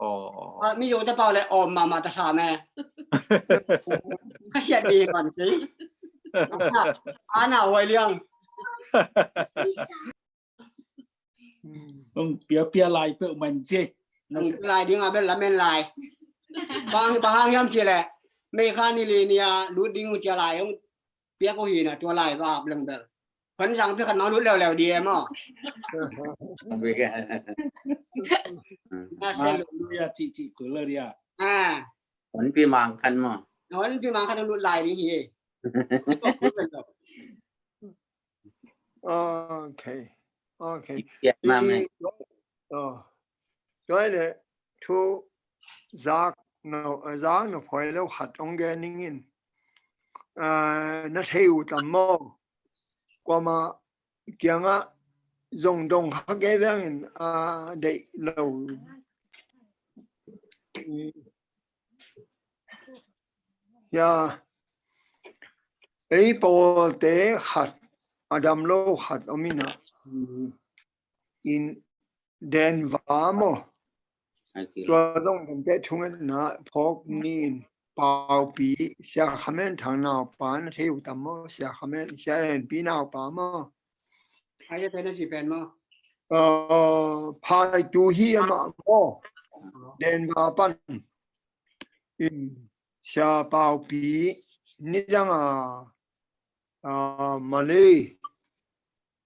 Oh. A, mi yo te pau le om mama ta sa me. Ka siat di man te. Ana huai liang. Ong pia pia lai pe man je. Ong pia lai ding a bel lamen lai. Bang bang hang yam ci le. Mei kha ni li ni a lut ding cia lai ong pia ko hi na tua lai va ap leng bel. Phan sang pia khat ma lut leu leu di e maw. Na se lu. Lu ya ci ci ku le ya. A. Hon pi mang khan maw. Hon pi mang khan lut lai ding hi. Ok. Ok. Tua le thu zak no, zak no phuai lo khat ong gen ning in. Na thei uh tam maw. Kuama kiangah zong dong kha kei veng in a deih lo. Ya. Ei pawlte khat, a dam lo khat om in a, in Denver maw. Tua zong dente thungetna phawk ni in Paupi, Sia Khamen Thang naupa na thei uh tam maw, Sia Khamen, Sia Enpi naupa maw. Ai te na ci pen maw. Phaitu hi amah maw? Denver pan in Sia Paupi nidang a, a, Malay,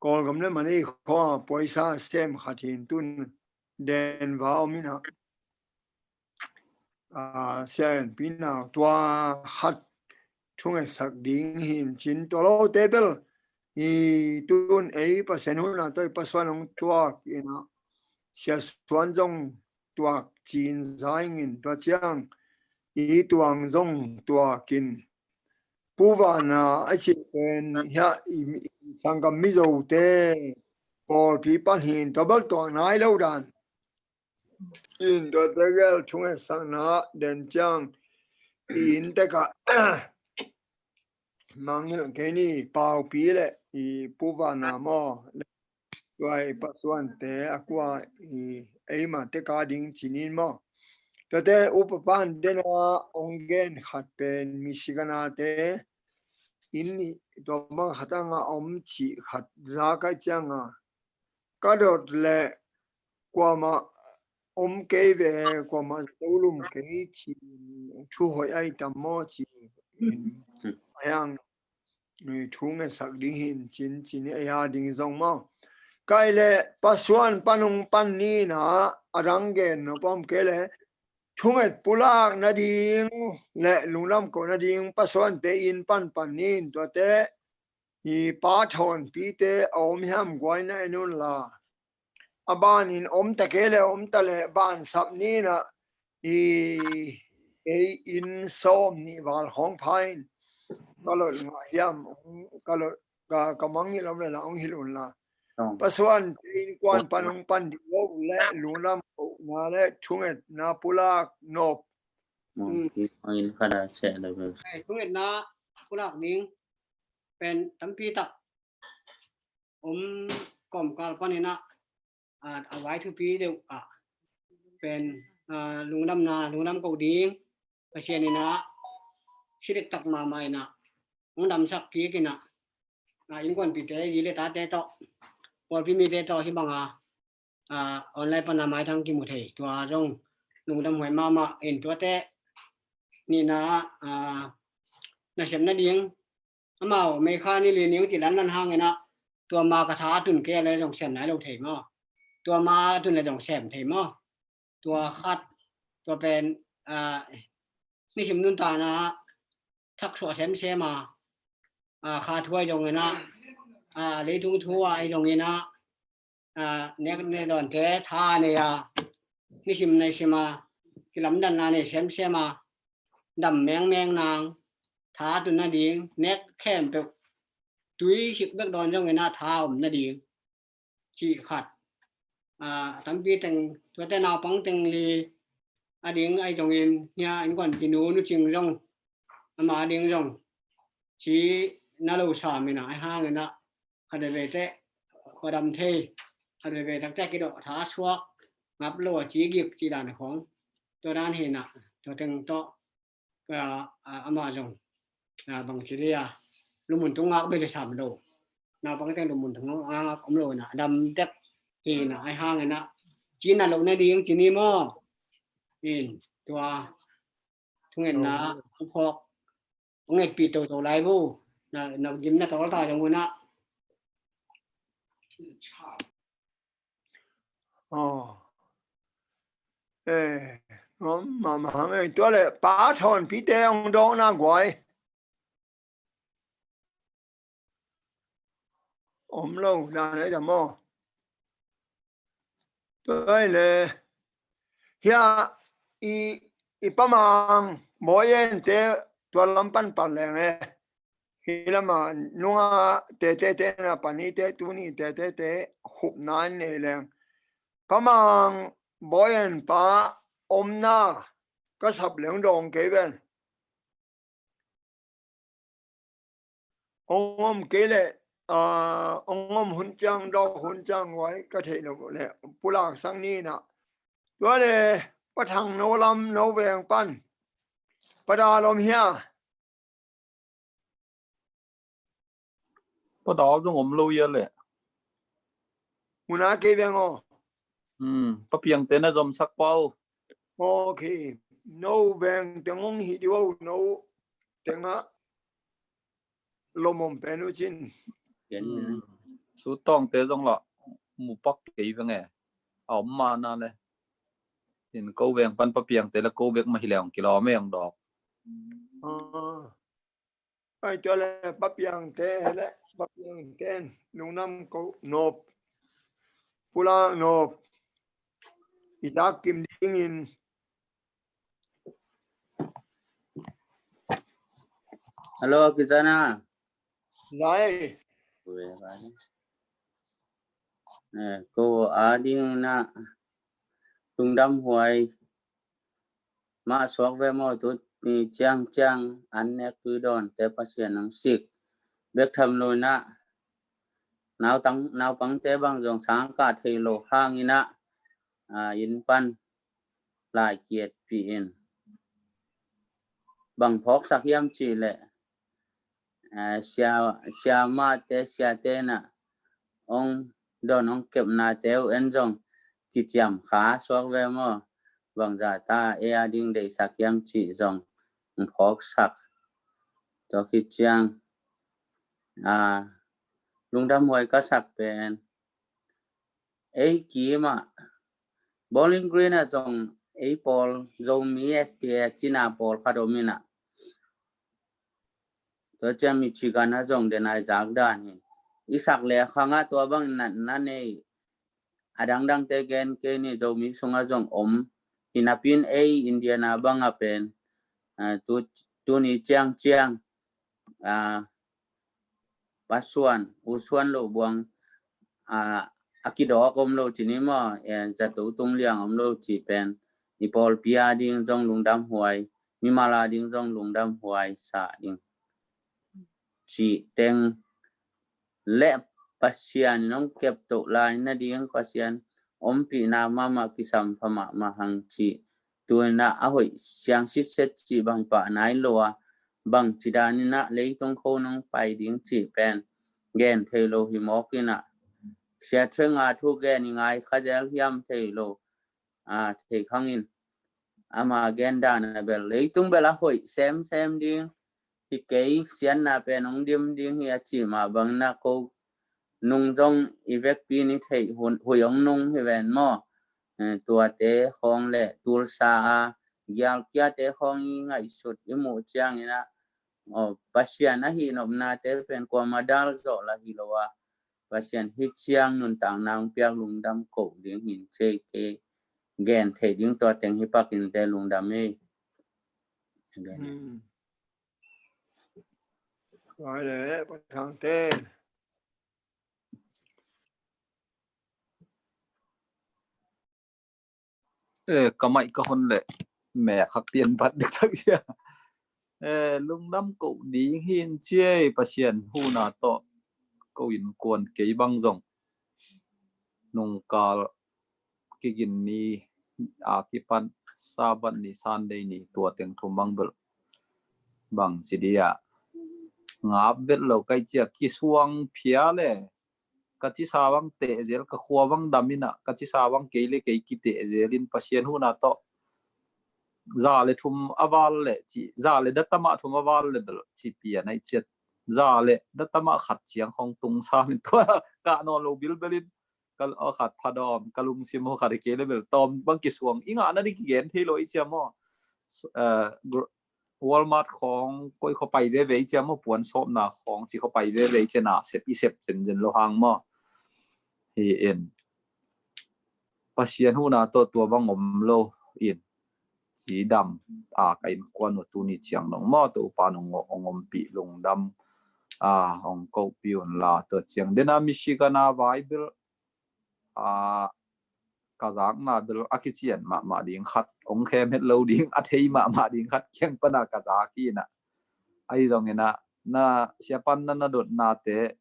Kawlgam le Malay khua paisa sem khat hin tun Denver om in a, a, Sia Enpi nau tua khat thungetsak ding hin cin tua lote bel i tun ei Pasian hun a tawh i pasuan hong tuak in a, Sia Suan zong tuak cin zaingin tua ciang i tuang zong tuakin puvana a cih pen hia i, i sanggam Mizote pawlpi pan hin tua bel tuak nai lo dan in tua tegel thungetsakna den ciang i inntek ah mangngilh kei ni, Paupi le i puvana maw, tua i pasuante a kua i eimate ka ding cinin maw? Tuate upa pan dena ong gen khat pen Michigan a te in i tua bang khat anga om cih khat za kai cianga ka dot le kuamah om kei ve, kuamah zolum kei ci, thu hoih ai tam maw ci, ayang thungetsak ding hin cin cin ei a ding zong maw? Kai le pasuan panung pan nina a dang gen no pom kei le thunget pulak nading le lungdam ko nading pasuante in pan pan nin tuate i pa thawnpite a om hiam guai na en un la. A banin om ta kei le om ta le ban sap nina i ei in sawm nih val khawng phain ka lot ngah hiam ka lot ka, ka mangngilh om le la ong hilh un la. Pasuan in kuan pan ong pan ding lo le lungdam ko na le thungetna pulak nop. Thungetna pulak ding pen tampi tak om kawmkal panin a, a vai thupi deuh ah pen lungdamna lungdam ko ding Pasian in a si dektak mahmah in a hong damsak kik in a, innkuanpihte zi le tate tawh pawlpi mite tawh hi banga online pana maithang kimu thei tua zong lungdam huai mahmah in tuate nina nasem nading amau meikha ni li ning ci lanlan hangin a tua ma ka tha a tun kei le zong sem nai lo thei maw? Tua ma a tun le zong sem thei maw? Tua khat tua pen nisim nuntakna thaksuah semsem a kha thu ai zongin a leitung thu ai zongin a nek ne dawnte tha nei a nisim nei sim a kilamdanna nei semsem a dam mengmeng nang tha tun nading nek khempeuh tui hik bek dawn zongin a tha om nading cih khat. Tampi teng tuate naupang teng li a ding ai zongin hia innkuanpihnu Nu Cing zong ama a ding zong ci na lo sam in a ai hangin a khat veve teh khuadam thei khat veve takte kidawh tha suak ngap lo a ci gik ci dan khong tua dan hi na tua teng tawh amah zong bangci dei a lumun tung ngak bel sam lo naupang teng lumun tung ngak om lo na dam tek hi na ai hangin a ci na lo nading ci ni maw? In tua thungetna phawk ngetpih toto lai bu na gim na tawlta zong una. Aw. Eh, om mahmah hang ei tua le pa thawnpite ong dawkna guai om lo dan ei dam aw. Tua le hia i, i pamang bawi ente tua lam pan pan leng e. Hi lama nunga tete te na pani te tuni tete te khupna nei leng pamang bawi en pa omna ka sap leng dawng kei ven. Ong om kei le ong om hun ciang dawk hun ciang guai ka theih lo le pulak sang ni na. Tua le pathang no lam no veng pan pada lom hia. Pada zong om lo ia le. Muna kei veng aw. Hmm, Pa Piangte na zomsak pau. Ok. No veng teng hong hi diu aw, no tengah lomom pen uh cin. Gen. Hmm. Su Tawngte zong lah mu pak kei veng e. A om mana le. In ko veng pan Pa Piangte le ko bek mah hi le hong kilawm e hong dawk. Ah. Ai, tua le Pa Piangte le, Pa Piangte in lungdam ko nop. Pulak nop. I tak kim dingin. Hello, Kizana. Lai. Eh, ko a ding na lungdam huai mah suak ve maw, tu ni ciangciang an nek tui dawnte Pasian nang sik bek tham lo na. Nautang, naupangte bang zong sang kah thei lo hangin ah, ah, inn pan lai kiatpih in. Bang phawksak hiam cih leh, eh, sia, siamahte, siate na ong don ong kepnate uh en zong kiciam kha suak ve maw? Bangzah ta ei a ding deihsak hiam cih zong phawksak. Tua khit ciang, ah, lungdam huai ka sak pen ei kim ah Bowling Green ah zong ei pawl Zomi S D A cina pawl khat om in ah. Tua ciang Michigan ah zong den ai zak dan hi. I sak le khang ah tua bang natna nei a dangdangte gen kei ni, Zomi sungah zong om. Hi napi in ei Indiana bang ah pen, ah, tu, tuni ciangciang, ah, Pa Suan, U Suan lo buang, ah, a kidawk om lo ci ni maw, eh, zato tung liang om lo ci pen, i pawlpi a ding zong lungdam huai, mimal a ding zong lungdam huai sa ding ci teng le Pasian in hong kepto lai nading Pasian ompihna mahmah kisam pha mahmah hang ci. Tu in ah a hoih siang sitset cih bang hi pah nai lo a, bang ci dan in ah leitung kho nong pai ding cih pen gen thei lo hi mawk in ah, Sia Theng a thu gen i ngai kha zel hiam thei lo, a, thei khang in ama gen dan a bel leitung bel a hoih semsem ding hi kei, siatna pen hong dim ding hi a ci mah bang in ah ko nung zong i vekpi ni theih hun, hui hong nung hi ven maw? Eh, tuate khawng le Tulsa a gialkiate khawng i ngaihsut i muh ciangin ah, aw, Pasian a hihnopnate pen kuama dal zawh lah hi lo a, Pasian hi ciang nuntakna hong piak lungdam koh ding hin cei kei gen thei ding tua teng hi pakin te lungdam ei. Gen. Hmm. Vai le, Pa Thangte. Eh, ka maih ka hon le me khak pian bat dik tak sia. Eh, lungdam koh ding hin ciai Pasian huna tawh ko innkuan kei bang zong nungkal kigin ni a kipan Sabat ni Sunday ni tua teng thum bang bel bang si dia ngap bet lo kai cia kisuang phia le ka cisa bang teh zel, ka khua bang dam in ah ka cisa bang kei le kei kiteh zel in Pasian huna tawh za le thum a val le ci, za le datama thum a val le bel ci pian ai ciat, za le datama khat ciang khong tung sa min tua ka nawn lo bilbel in ka, aw, khat phadawm, ka lungsim aw khat kei le bel tawm bang kisuang i ngahna ding kigen thei lo i cia maw? Eh, gr-, Walmart khawng koi khaw pai veve i cia maw, puan sawpna khawng ci khaw pai veve i cia na sep i sep zenzen lo hang maw? Hi in Pasian huna tawh tua bang om lo in cidam a ka innkuan uh tuni ciang nong maw, Topa nong, ong ompih lungdam a ong kohpih un la tua ciang dena Michigan a vai bel a ka zakna bel a kician mahmah ding khat, ong khem het lo ding a thei mahmah ding khat kiang pana ka zak hi na. Ahi zongin ah na siapan na na dotnate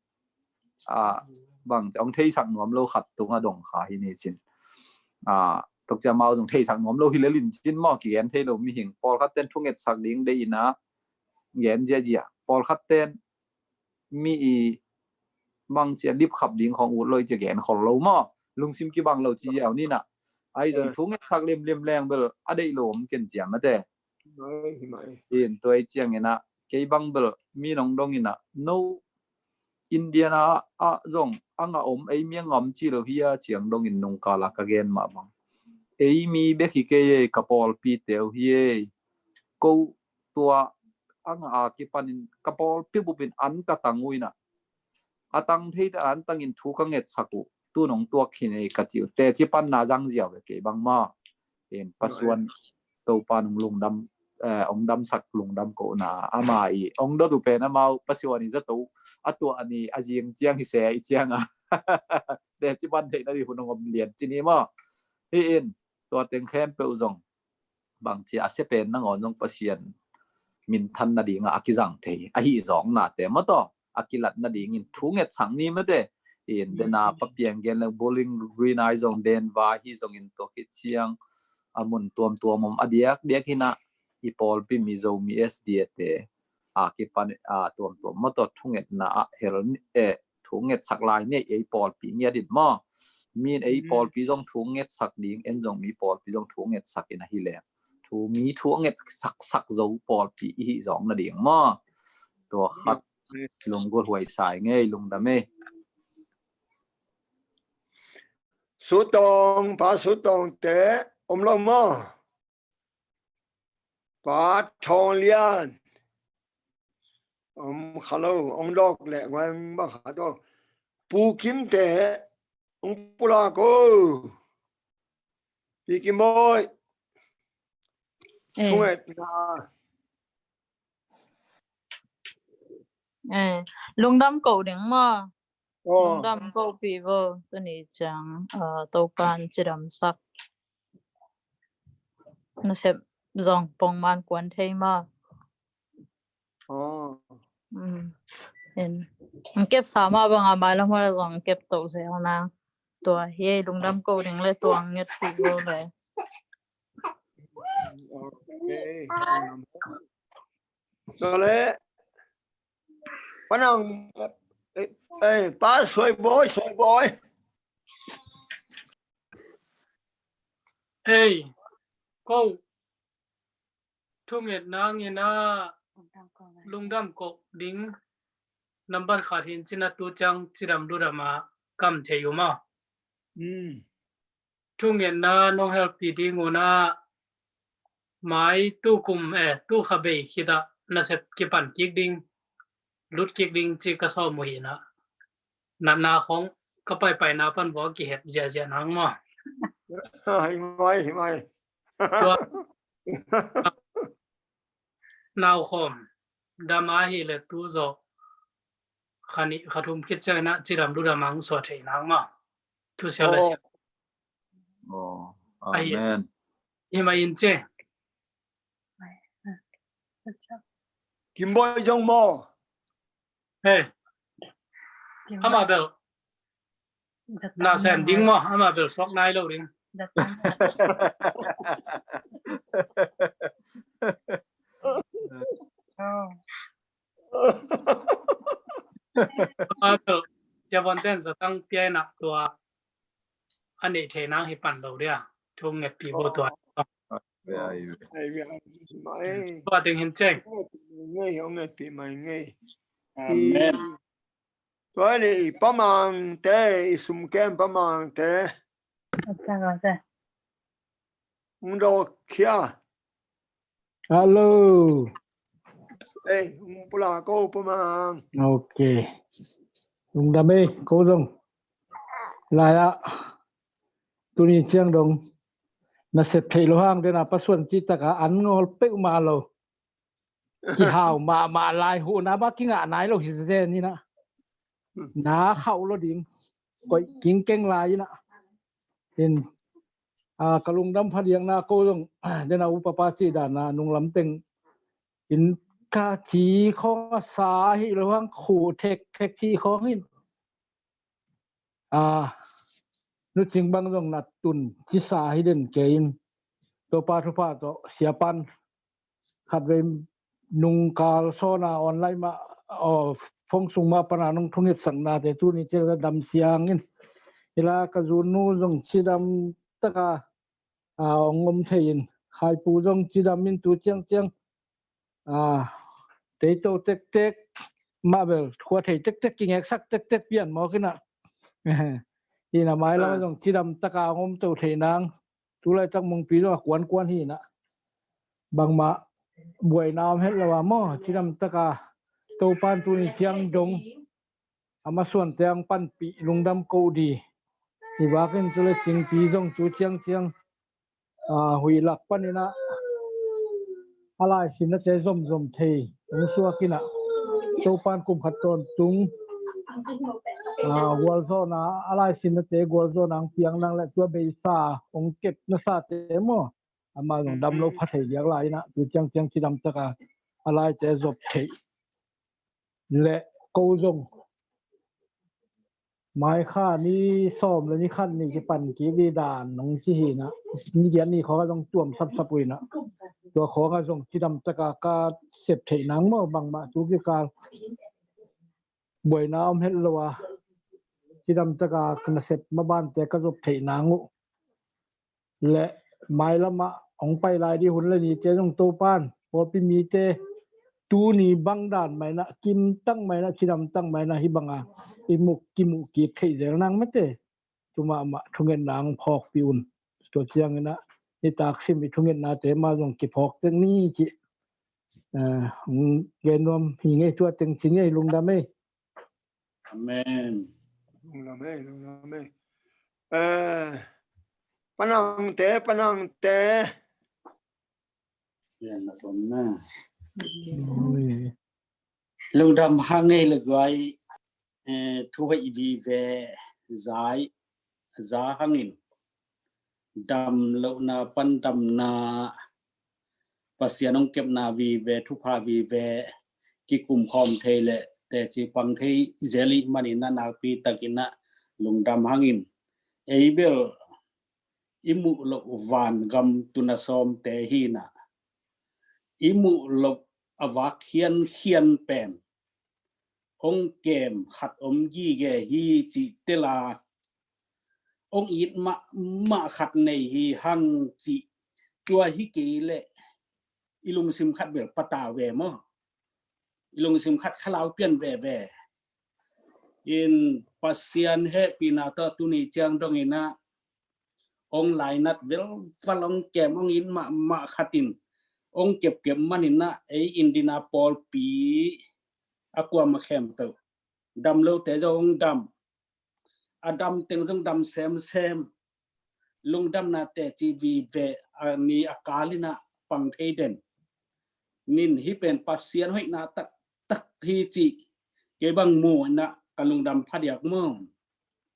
a bang ong theisak nuam lo khat tunga dong kha hi ni cin. A, tok cia mau zong theisak nuam lo hi le lin cin maw, kigen thei lo mihing. Pawlkhat ten thungetsak ding dei ina gen ziazia. Pawlkhat ten mi i bang cia lipkhap ding khong ut lo i cia gen khol lo maw? lungsim kibang lo ci ziau ni na. Ahi zong thu ngetsak limlim leng bel a deih lo om ken cia mate. In tua i ciangin ah kei bang bel mi nong dongin ah no Indiana ah zong a ngah om ei mi a ngam ci lo hi a ciang dongin nungkal a ka gen mah bang ei mi bek hi kei ei ka pawlpi teu hi ei ko tua a ngah a kipanin ka pawlpi bupin an ka tang uh in ah a tang thei ta an tangin thu ka ngetsak uh tu nong tuak khin ei ka ci uh teci panna zang ziau ve kei bang ma in pasuan Topa nung lungdam eh, ong damsak lungdam kohna ama i ong dot uh pen amau pasuan i zato a tuah ni a zing ciang hi se i ciang a teci pan theihna di hun ong om lian ci ni maw hi in tua teng khempeuh zong bangci a sia pen nangawn zong Pasian minthan nadingah a kizang thei ahi zawngnate maw taw a kilat nadingin thu ngetsak ni mate in dena papiang gen le Bowling Green ai zong den va hi zongin tua khit ciang a mun tuamtuam om a diakdiak hinah i pawlpi mi Zomi S D A te a kipan a tuamtuam maw taw thungetna ah hel eh thu ngetsak lai ni ei pawlpi ngiat in maw min ei pawlpi zong thu ngetsak ding en zong mi pawlpi zong thu ngetsak in ahi leng thu mi thu ngetsak sak zo pawlpi ihi zawng nading maw tua khat lunggulh huai sai ngei lungdam ei. Sutong pa Sutong te om lo maw? Pa Thawng Lian om kha lo ong dawk leh guai ong bang kha dawk Pu Kim te ong pulak o. Pi Kim Bawi thungetna lungdam ko ding maw? Lungdam ko pi vo tuni ciang Topan cidamsak nasep zong pongman kuan thei maw? Kep sa mah bang a mai lam hua zong kep to zel na tua hi lungdam ko ding le tua nget pi vo le. Tua le panang eh, eh, pa Suai Bawi, Suai Bawi. Hei, ko thungetna ngina lungdam ko ding nambat khat hin cina tu ciang cidam ludam a kam thei uma. Thungetna nong helpi ding una mai tu kum eh tu kha bei khita nasep kipan kik ding lut kik ding ci ka sawm uh hina natna khong ka paipaina pan vua kihep ziahziah nang maw? Hi mai hi mai. Naukhawm dama hi le tu zawh kha nih kha thum khit ciangin ah cidam ludam ang suah theih nang maw? Thusia le sia. Amen. Hi mai in ce. Kimbawi zong maw? He. Ama bel. Na sem ding maw, ama bel sok nai lo ding. Ama bel. Javon ten zatang piai nak tua. A neih thei nang hi pan lo dia. Thu ngetpi bo tua. Tua ding hin ceng. Ngei, ong ngetpi mai ngei. Amen. Tua ni i pamang te, i sumkem pamang te. Ung do kia. Hello. Ei, ung pula ko pamang. Ok. Ung dam ei, ko dong. Lai a. Tuni ciang dong. Na sep thei lo hang dena pasuan ci taka an ngol peuh ma lo. Kihau mahmah lai huhna mah kingah nai lo hi zen ina. Na khauh lo ding koih kingkeng lai ina. In ka lungdam phadiakna ko zong dena upapa cih dana nunglam teng in ka ci khong a sa hi lo hang khuh thekthek ci khong in. A nucing bang zong na tun cisa hi den kei in Topa thupha tawh siapan khatvei nungkal sawna online mah aw phone sung mah pana nong thungetsaknate tuni ciang dam siang in Hi la ka zunu zong cidam taka a, ong om thei in, Khaipu zong cidam in tu ciangciang a, tei to tektek mah bel khua thei tektek, kingeksak tektek pian mawk inah. Hi na mailam ah zong cidam taka ong om to thei nang. Tulaitak Mungpi zong a kuankuan hi inah. Bangmah buaina om het lo a maw, cidam taka Topan tuni ciang dong a masuante ang panpih lungdam ko di. Hi bakin cule Cingpi zong tu ciangciang a, huih lak paninah a laisinate zomzom thei ong suak inah. Topan kum khat tawntung a, gualzawhna a laisinate gualzawhna ang piang nang le tua beisa ong kep nasate maw, amah zong dam lo pha thei diak lai inah tu ciangciang cidam taka a laite zop thei. Le ko zong maikha ni sawm le ni khat ni kipan kik di dan nong ci hi inah, ni giat ni khawng a zong tuam sapsap uh inah. Tua khawng a zong cidam taka ka sep theih nang maw, bangmah tu kikal buaina om het lo a cidam taka ka nasep mabante ka zop theih nang uh. Le mailamah ong pai lai di hun le nite zong Topan pawlpi mite tuni bang dan mainah kimtang mainah cidamtang mainah hi banga i muk kimuh kik theih zel nang mate. Tu mahmah thungetna ang phawkpih un. Tua cianginah i taksim i thungetnate mah zong kiphawk tek ni cih, eh, ong gen nuam hi ngei. Tua teng ci ngei. Lungdam ei. Amen. Lungdam ei, lungdam ei. Eh, Panangte, Panangte. Lungdam hang ei le guai, eh, thu hoih vive zai za hangin dam lohna pan damna, Pasian hong kepna vive, thupha vive kikum khawm thei le teci pang thei zel ih manin a nakpi takin a lungdam hangin, ei bel i muh loh vangam tuna sawmte hi inah, i muh loh a vak khiankhian pen hong kem khat om gige hi cih tel a, hong it mahmah khat nei hi hang cih, tua hi kei leh i lungsim khat bel patau ve maw? I lungsim khat khalau pian veve. In Pasian hehpihna tawh tuni ciang dongin ah hong lainat velval, hong kem, hong it mahmah khat in hong kepkep manin ah ei India pawlpi a kuamah khempeuh, dam lote zong hong dam, a dam teng zong dam semsem, lungdamna teci vive a ni a kal in ah pang thei den. Nin hih pen Pasian hoihna taktak hi cih kei bang mu in ah ka lungdam phadiak maw.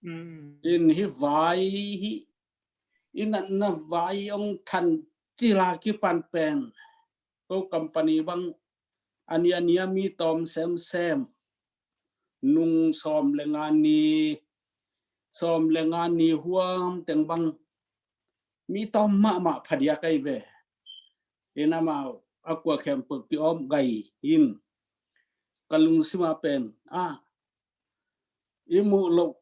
Mm. In hih vai, hih i natna vai hong than cil a kipan pen ko company bang a ni a ni a mi tawm semsem, nung sawm le nga ni, sawm le nga ni huam teng bang mi tawm mahmah phadiak ahi ve. In amau a kua khempeuh ki-awp gai in ka lungsim ah pen, ah, i muh loh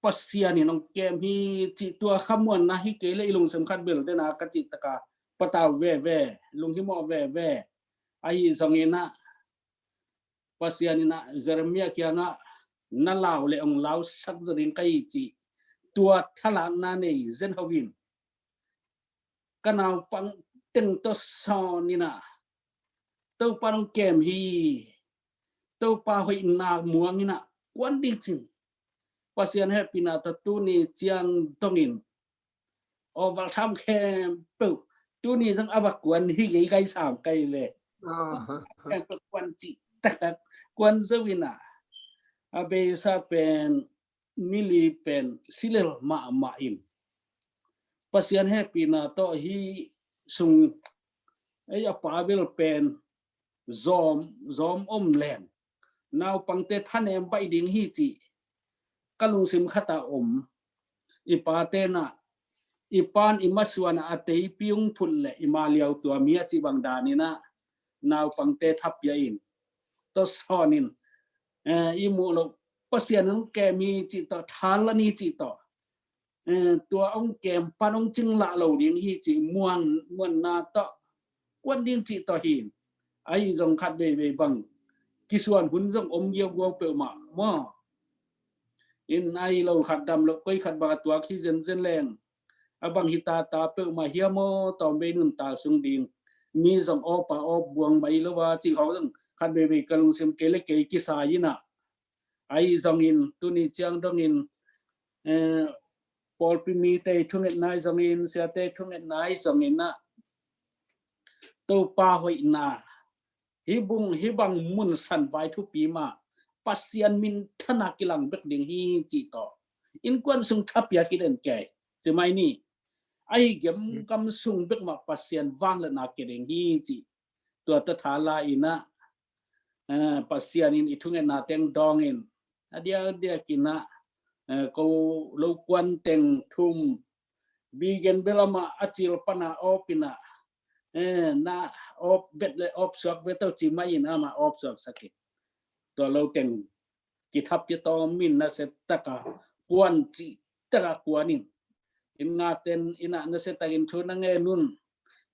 Pasian in hong kem hi cih tua khamuanna hi kei leh i lungsim khat bel den a ka cih tak a patau veve, lunghimawh veve. Ahi zongin ah Pasian in ah Jeremiah kiangah na lau leh hong lausak zaw ding ka hi cih tua thalakna nei zen ho in, ka naupang teng tawh sawn in ah Topa hong kem hi, Topa hoihna muang in ah kuan ding cin, Pasian hehpihna tawh tuni ciang dongin aw, val tham khempeuh tuni zong a va kuan hi kei, gai sam kai ve. Khempeuh kuan cih taktak kuan zo in ah, a beisa pen mili pen silel mahmah in, Pasian hehpihna tawh hih sung ei a pa bel pen zawm, zawm om leng naupangte thanem baih ding hi cih ka lungsim khat ah om. I pate in ah, i pan i masuan ah a teipi hong phut leh i ma liau tuam hi a cih bang dan in ah naupangte thapia in, tawh sawn in, eh, i muh loh Pasian hong kem hi cih tawh, thalan hi cih tawh, eh, tua hong kem pan hong cinglah lo ding hi cih muan, muanna tawh kuan ding cih tawh hi. Ahi zong khat veivei bang kisuan hun zong om giaugiau peuhmah maw. In ahi lo khat dam lo koi khat bang a tuak hi zenzen leng a bang hi tata peuhmah hiam aw, tawm bei nuntak sung ding mi zong awpa awp buang mai lo a cih hawng zong khat veivei ka lungsim kei le kei kisai inah. Ahi zongin tuni ciang dongin, eh, pawlpi mite thungetna ahi zongin, siate thungetna ahi zongin ah Topa hoihna hih bung hih bang mun sanvai thupi mah Pasian minthana kilang bek ding hi cih tawh innkuan sung thapiak hi den kei ci mai ni. Ahi gemgam sung bek mah Pasian vangliatna kia ding hi cih tua tawh thala inah, eh, Pasian in i thungetna teng dawngin a diakdiak inah, eh, ko lo kuan teng thum bigen belamah a cil pana awp inah, eh, na awp vet le awp suak vet tau ci mai in amah awp suak sakin tua lo teng kithap kitawm in nasia taka kuan cih taka kuan in in ngakten inah nasia takin thu na ngen un.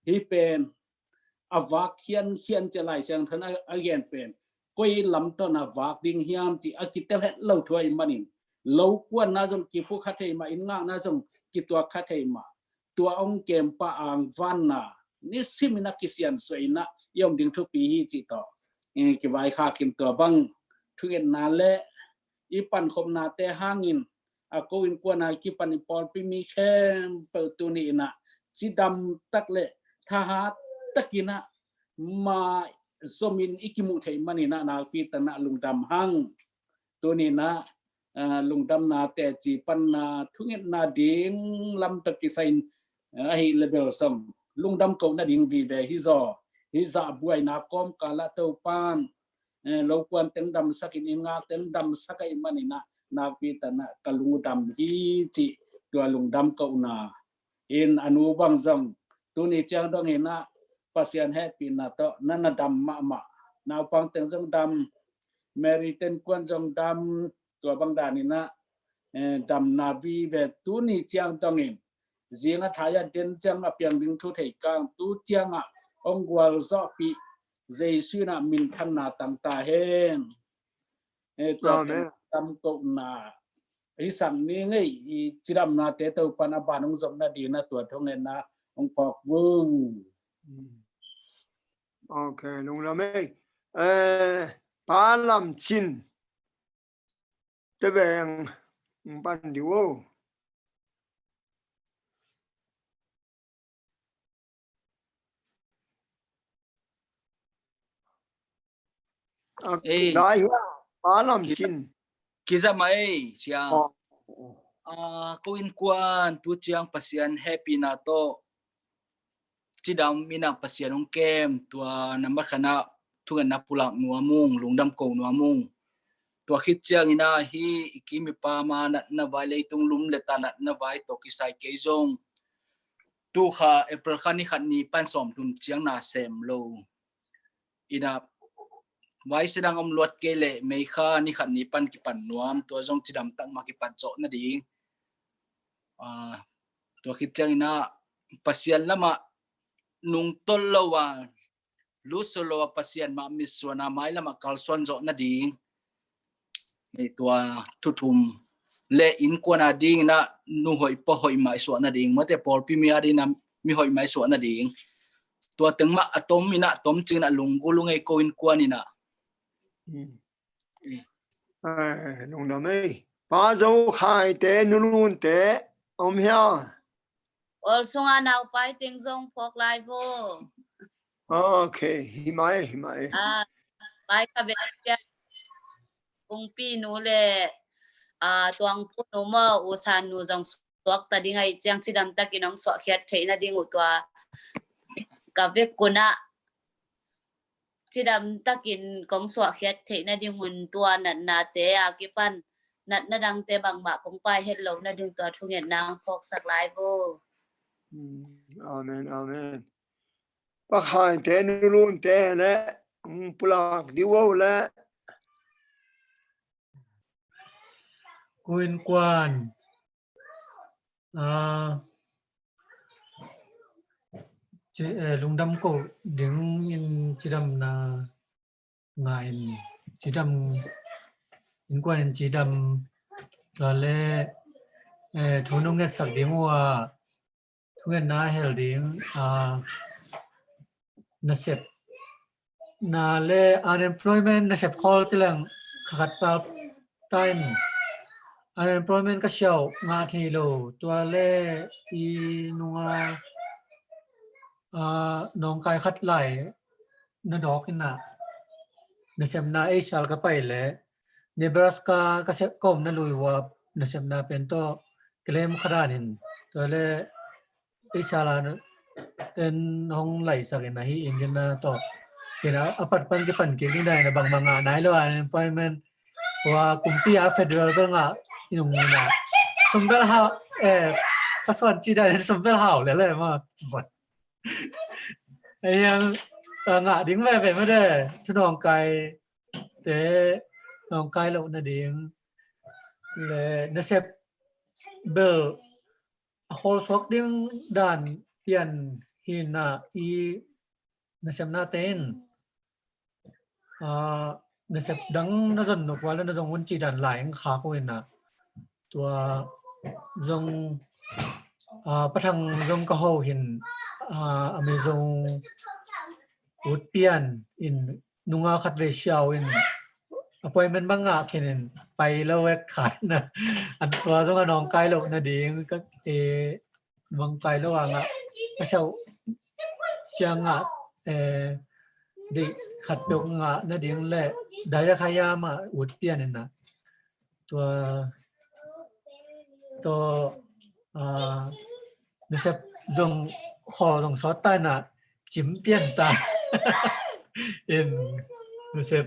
Hih pen a vak khiankhian cia Lai Siangtho in a, a gen pen koi lam tawh na vak ding hiam cih a kitel het lo thu ahih manin lo kuanna zong kipukha thei mah, in ngakna zong kituak kha thei mah. Tua hong kempa angvanna nisimin a kisiansuah inah i om ding thupi hi cih tawh, eh, kivaikhak in tua bang thungetna le i pankhopnate hangin a ko innkuan a kipan i pawlpi mi khempeuh tuni inah cidam tak le thahat takinah ma zomin i kimuh theih maninah nakpi tanah lungdam hang. Tuninah, ah, lungdamna teci panna thungetna ding lam tawh kisai in, ah, ahi lebel song lungdam koh nading vive hi zaw. Hi zah buaina kawmkalah Topan, eh, lo kuan teng damsakin in ngak teng damsak ahih maninah nakpi tanah ka lungdam hi cih tua lungdam kohna. In a nu bang zong tuni ciang dong inah Pasian hehpihna tawh na na dam mahmah. Naupang teng zong dam, Mary ten kuan zong dam, tua bang dan inah, eh, damna vive tuni ciang dong in zinga thai a den ciang a piang ding thu thei kang tu ciangah hong gualzawhpih Jesu inah minthanna tangta hen. Eh, tua pen damkohna hi sang ni ngei i cidamnate Topan a ban hong zom nadingin a tua thungetna hong phawk vung. Ok, lungdam ei. Eh, Pa Lam Cin te veng pan di wo. Ei, Pa Lam Cin. Kiza mai sia. A, ko innkuan tu ciang Pasian hehpihna tawh cidam inah Pasian hong kem tua nambat khatna thungetna pulak nuam ung, lungdam ko nuam ung. Tua khit ciang inah hi i kim i pam a natna vai, leitung lum le ta natna vai tawh kisai kei zong tu kha April kha ni khat ni pan sawm thum ciang na sem lo. Inah vai sedang om luat kei leh May kha ni khat ni pan kipan nuam, tua zong cidam tak mah kipat zawh nading. Ah, tua khit ciang inah Pasian lamah nungtolh lo a, lusuk lo a Pasian mah mitsuan a mai lamah kalsuan zawh nading. Tua thu thum le innkuan a ding inah nu hoih pa hoih mah i suah nading, mate pawlpi mi a ding inah mi hoih mah i suah nading. Tua teng mah a tom inah tom cing inah lunggulh ung ei ko innkuan inah. Lungdam ei. Pa Zo Khai te, Nu Lun te om hia? Ol sunga naupai teng zong phawk lai vo. Ok, hi mai, hi mai. Ah, mai ka ve pia. Kungpi nu le, ah, Tuangpu nu maw, U San nu zong suak ta ding ahih ciang cidam takin hong suahkhiat theih nading uh tua ka vek un ah cidam takin kong suahkhiat theih nading un tua natnate a kipan natna dangte bangmah kong pai het lo nading tua thungetna hong phawksak lai vo. Amen, amen. Pa Khai te, Nu Lun te le, um, pulak di vo le. Ko innkuan Ah, ci, eh, lungdam koh dingin cidamna ngah in, cidam, innkuan in cidam, tua le, eh, thu nong ngetsak ding uh a, thungetna hel ding, ah, nasep na le unemployment nasep khawl ci leng kha khat pal ta in unemployment ka siau ngah thei lo, tua le i nunga, ah, nawngkai khat lai na dawk in ah nasepna ei sial ka pai le Nebraska ka sep ka omna lui uh a nasepna pen tawh claim kha dan in tua le ei sial a en hong laisak in ahi in dina tawh kina a pat pan kipan kik ding dan in a bangmah ngah nai lo a unemployment tua kumpi a federal bel ngah in ung in a sum bel hau, eh, ka suan ci dan in sum bel hau le le ma. Ahiang, ah, ngah ding veve mah de, thu nawngkai te, nawngkai loh nading le nasep bel a khawl suak ding dan pian hi na i nasepna te in, ah, nasep dang na zon nop uh a le na zong un ci dan lai ang khak uh in ah tua zong, ah, pathang zong ka ho hin, ah, a mi zong ut pian in nunga khat vei siau in appointment bang ngah khin in pai lo vek kha in ah an tua zong a nawngkai loh nading ka, eh, nawngkai lo a ngah a siau ciang ngah, eh, deih khat peuh ngah nading le direct hire mah ut pian in ah tua, tua, ah, nasep zong khawl zong sawt ta in ah cim pian ta in nasep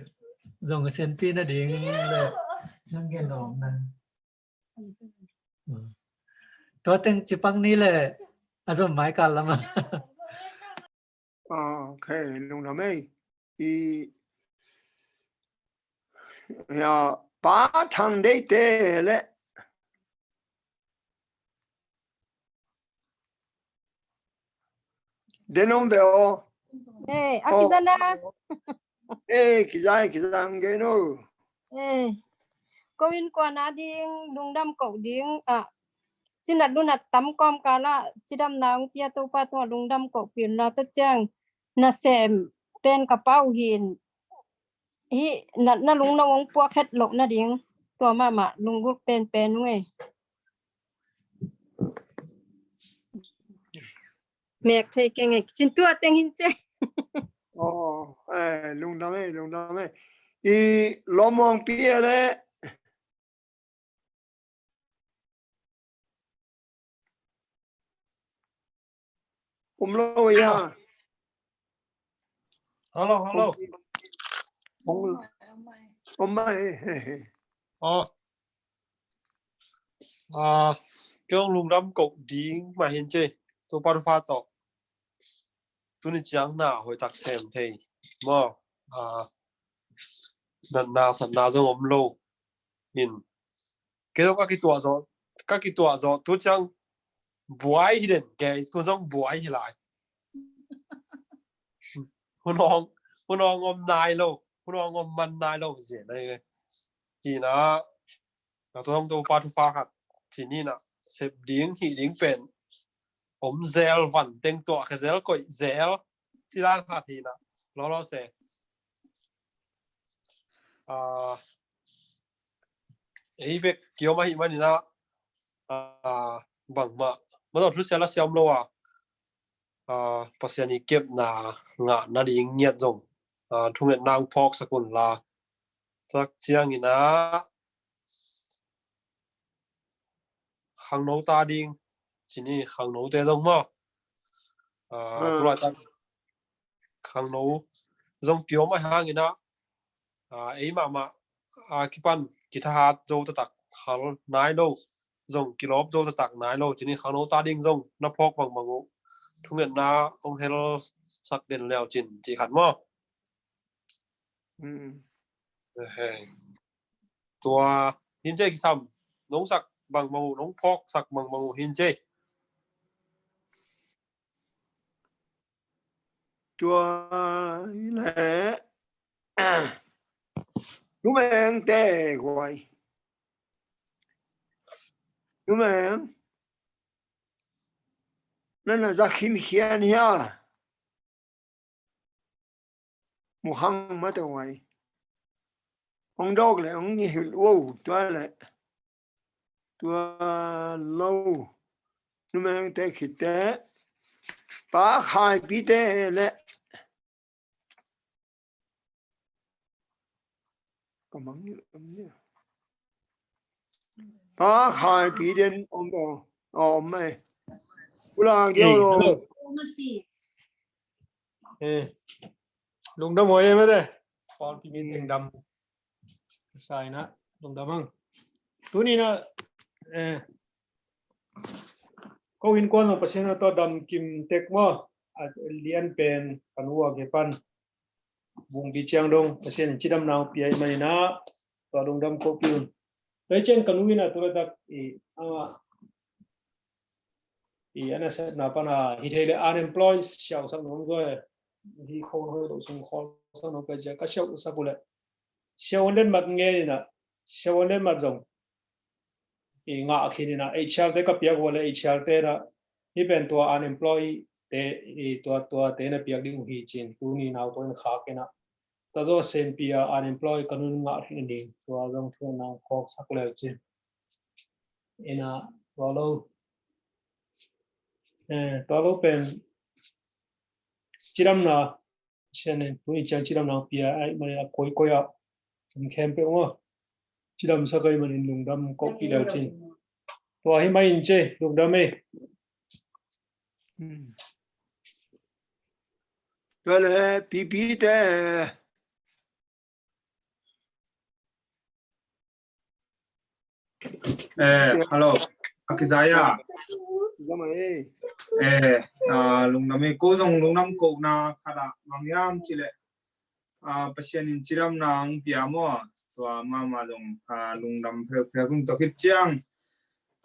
zong a senpi nading le nang gen om na. Tua teng ci pang ni le a zom mai kal lam a. Ah, ok, lungdam ei. I, ya, Pa Thang Deite le den om ve aw. Eh, a kiza na. Eh, kiza, kiza ang gen o. Eh, ko innkuan a ding lungdam koh ding a, sinat lunat tam kawmkal ah cidamna hong pia Topa tungah lungdam koh pil na, tua ciang nasem pen ka pau hin hih natna lungno hong puak het loh nading tua mahmah lunggulh penpen ung ei. Mek thei keng ei, cin tua teng hin ce. Aw, eh, lungdam ei, lungdam ei. I lawmawng pi a le om lo ei a. Hello, hello. Om, om mai. Aw. Ah, kei hong lungdam koh ding mah hin ce. Topa thupha tawh tuni ciang na hoih tak sem thei maw. Ah, natna satna zong om lo in kei zong ka kituah zawh, ka kituah zawh tu ciang buai hi den, kei tu zong buai hi lai. Hun hong, hun hong om nai lo, hun hong om man nai lo zia na hi. Hi na, na tu hong Topa thupha khat ci ni na, sep ding hih ding pen om zel, van teng tuah khe zel, koih zel ci dan khat hi na. Lolo se. Ah, ei bek kiom ahih manin ah, ah, bangmah ma tawh thusia la siam lo a, ah, Pasian i kepna ngah nading ngiat zong, ah, thungetna hong phawksak un la. Tak ciangin ah khangno ta ding ci ni, khangnote zong maw. Ah, tulaitak khangno zong kiom a hangin ah, ah, ei mahmah a kipan kithahat zo taktak hal nai lo, zong kilawp zo taktak nai lo ci ni, khangno ta ding zong na phawk bangbang uh thungetna hong helsak den leu cin ci khat maw. Tua hin ce kisam nong sak bangmang uh nong phawksak bangmang uh hin cei. Tua le numengte guai. Numeng. Nana za khinkhian hia? Muhang mata guai. Hong dawk le hong ngihilh uh tua le. Tua lo numengte khitte pa khaipite le pa khaipi den om lo om mai. Ula gyo lo. Lungdam hoi em ate. Paul pi mi teng dam. Saina lungdam ang. Tuni na ko hin kuan zong Pasian a tua dam kim tek maw? A lian pen kan ua ke pan bungpi ciang dong Pasian in cidamna hong pia i manina tua lungdam ko pi un. Tua i ciang kan uina tua tak i a i a nasepna pana hi thei le unemployed siausak nung zoi hi kho hoi lo sung kho sak nung ka cia ka siausak u le siau den mat ngenina siau den mat zong i ngah khinina H R te ka piak uh le H R te na hi pen tua unemployed te i tua tua te na piak ding uh hi cin tuni nau tua in khak ina tua zo senpi a unemployed ka nun ngah khin ding tua zong thu nang khawk sak leu cin ina tua lo tua lo pen cidamna Sian in tuni ciang cidamna pia ai mani a koikoi a kum khempeuh maw cidamsak ai manin lungdam ko pi leu cin tua hi mai in ce lungdam ei. Tua le pipi te Eh, hello. Akizaya. Zama eh. Eh, ah, lungdam eh. Ko zong lungdam ko na khada mangyam cile. Ah, Pasian in cidamna ang pia mo. Tua mama zong ah, lungdam pheu pheu kum tokit ciang.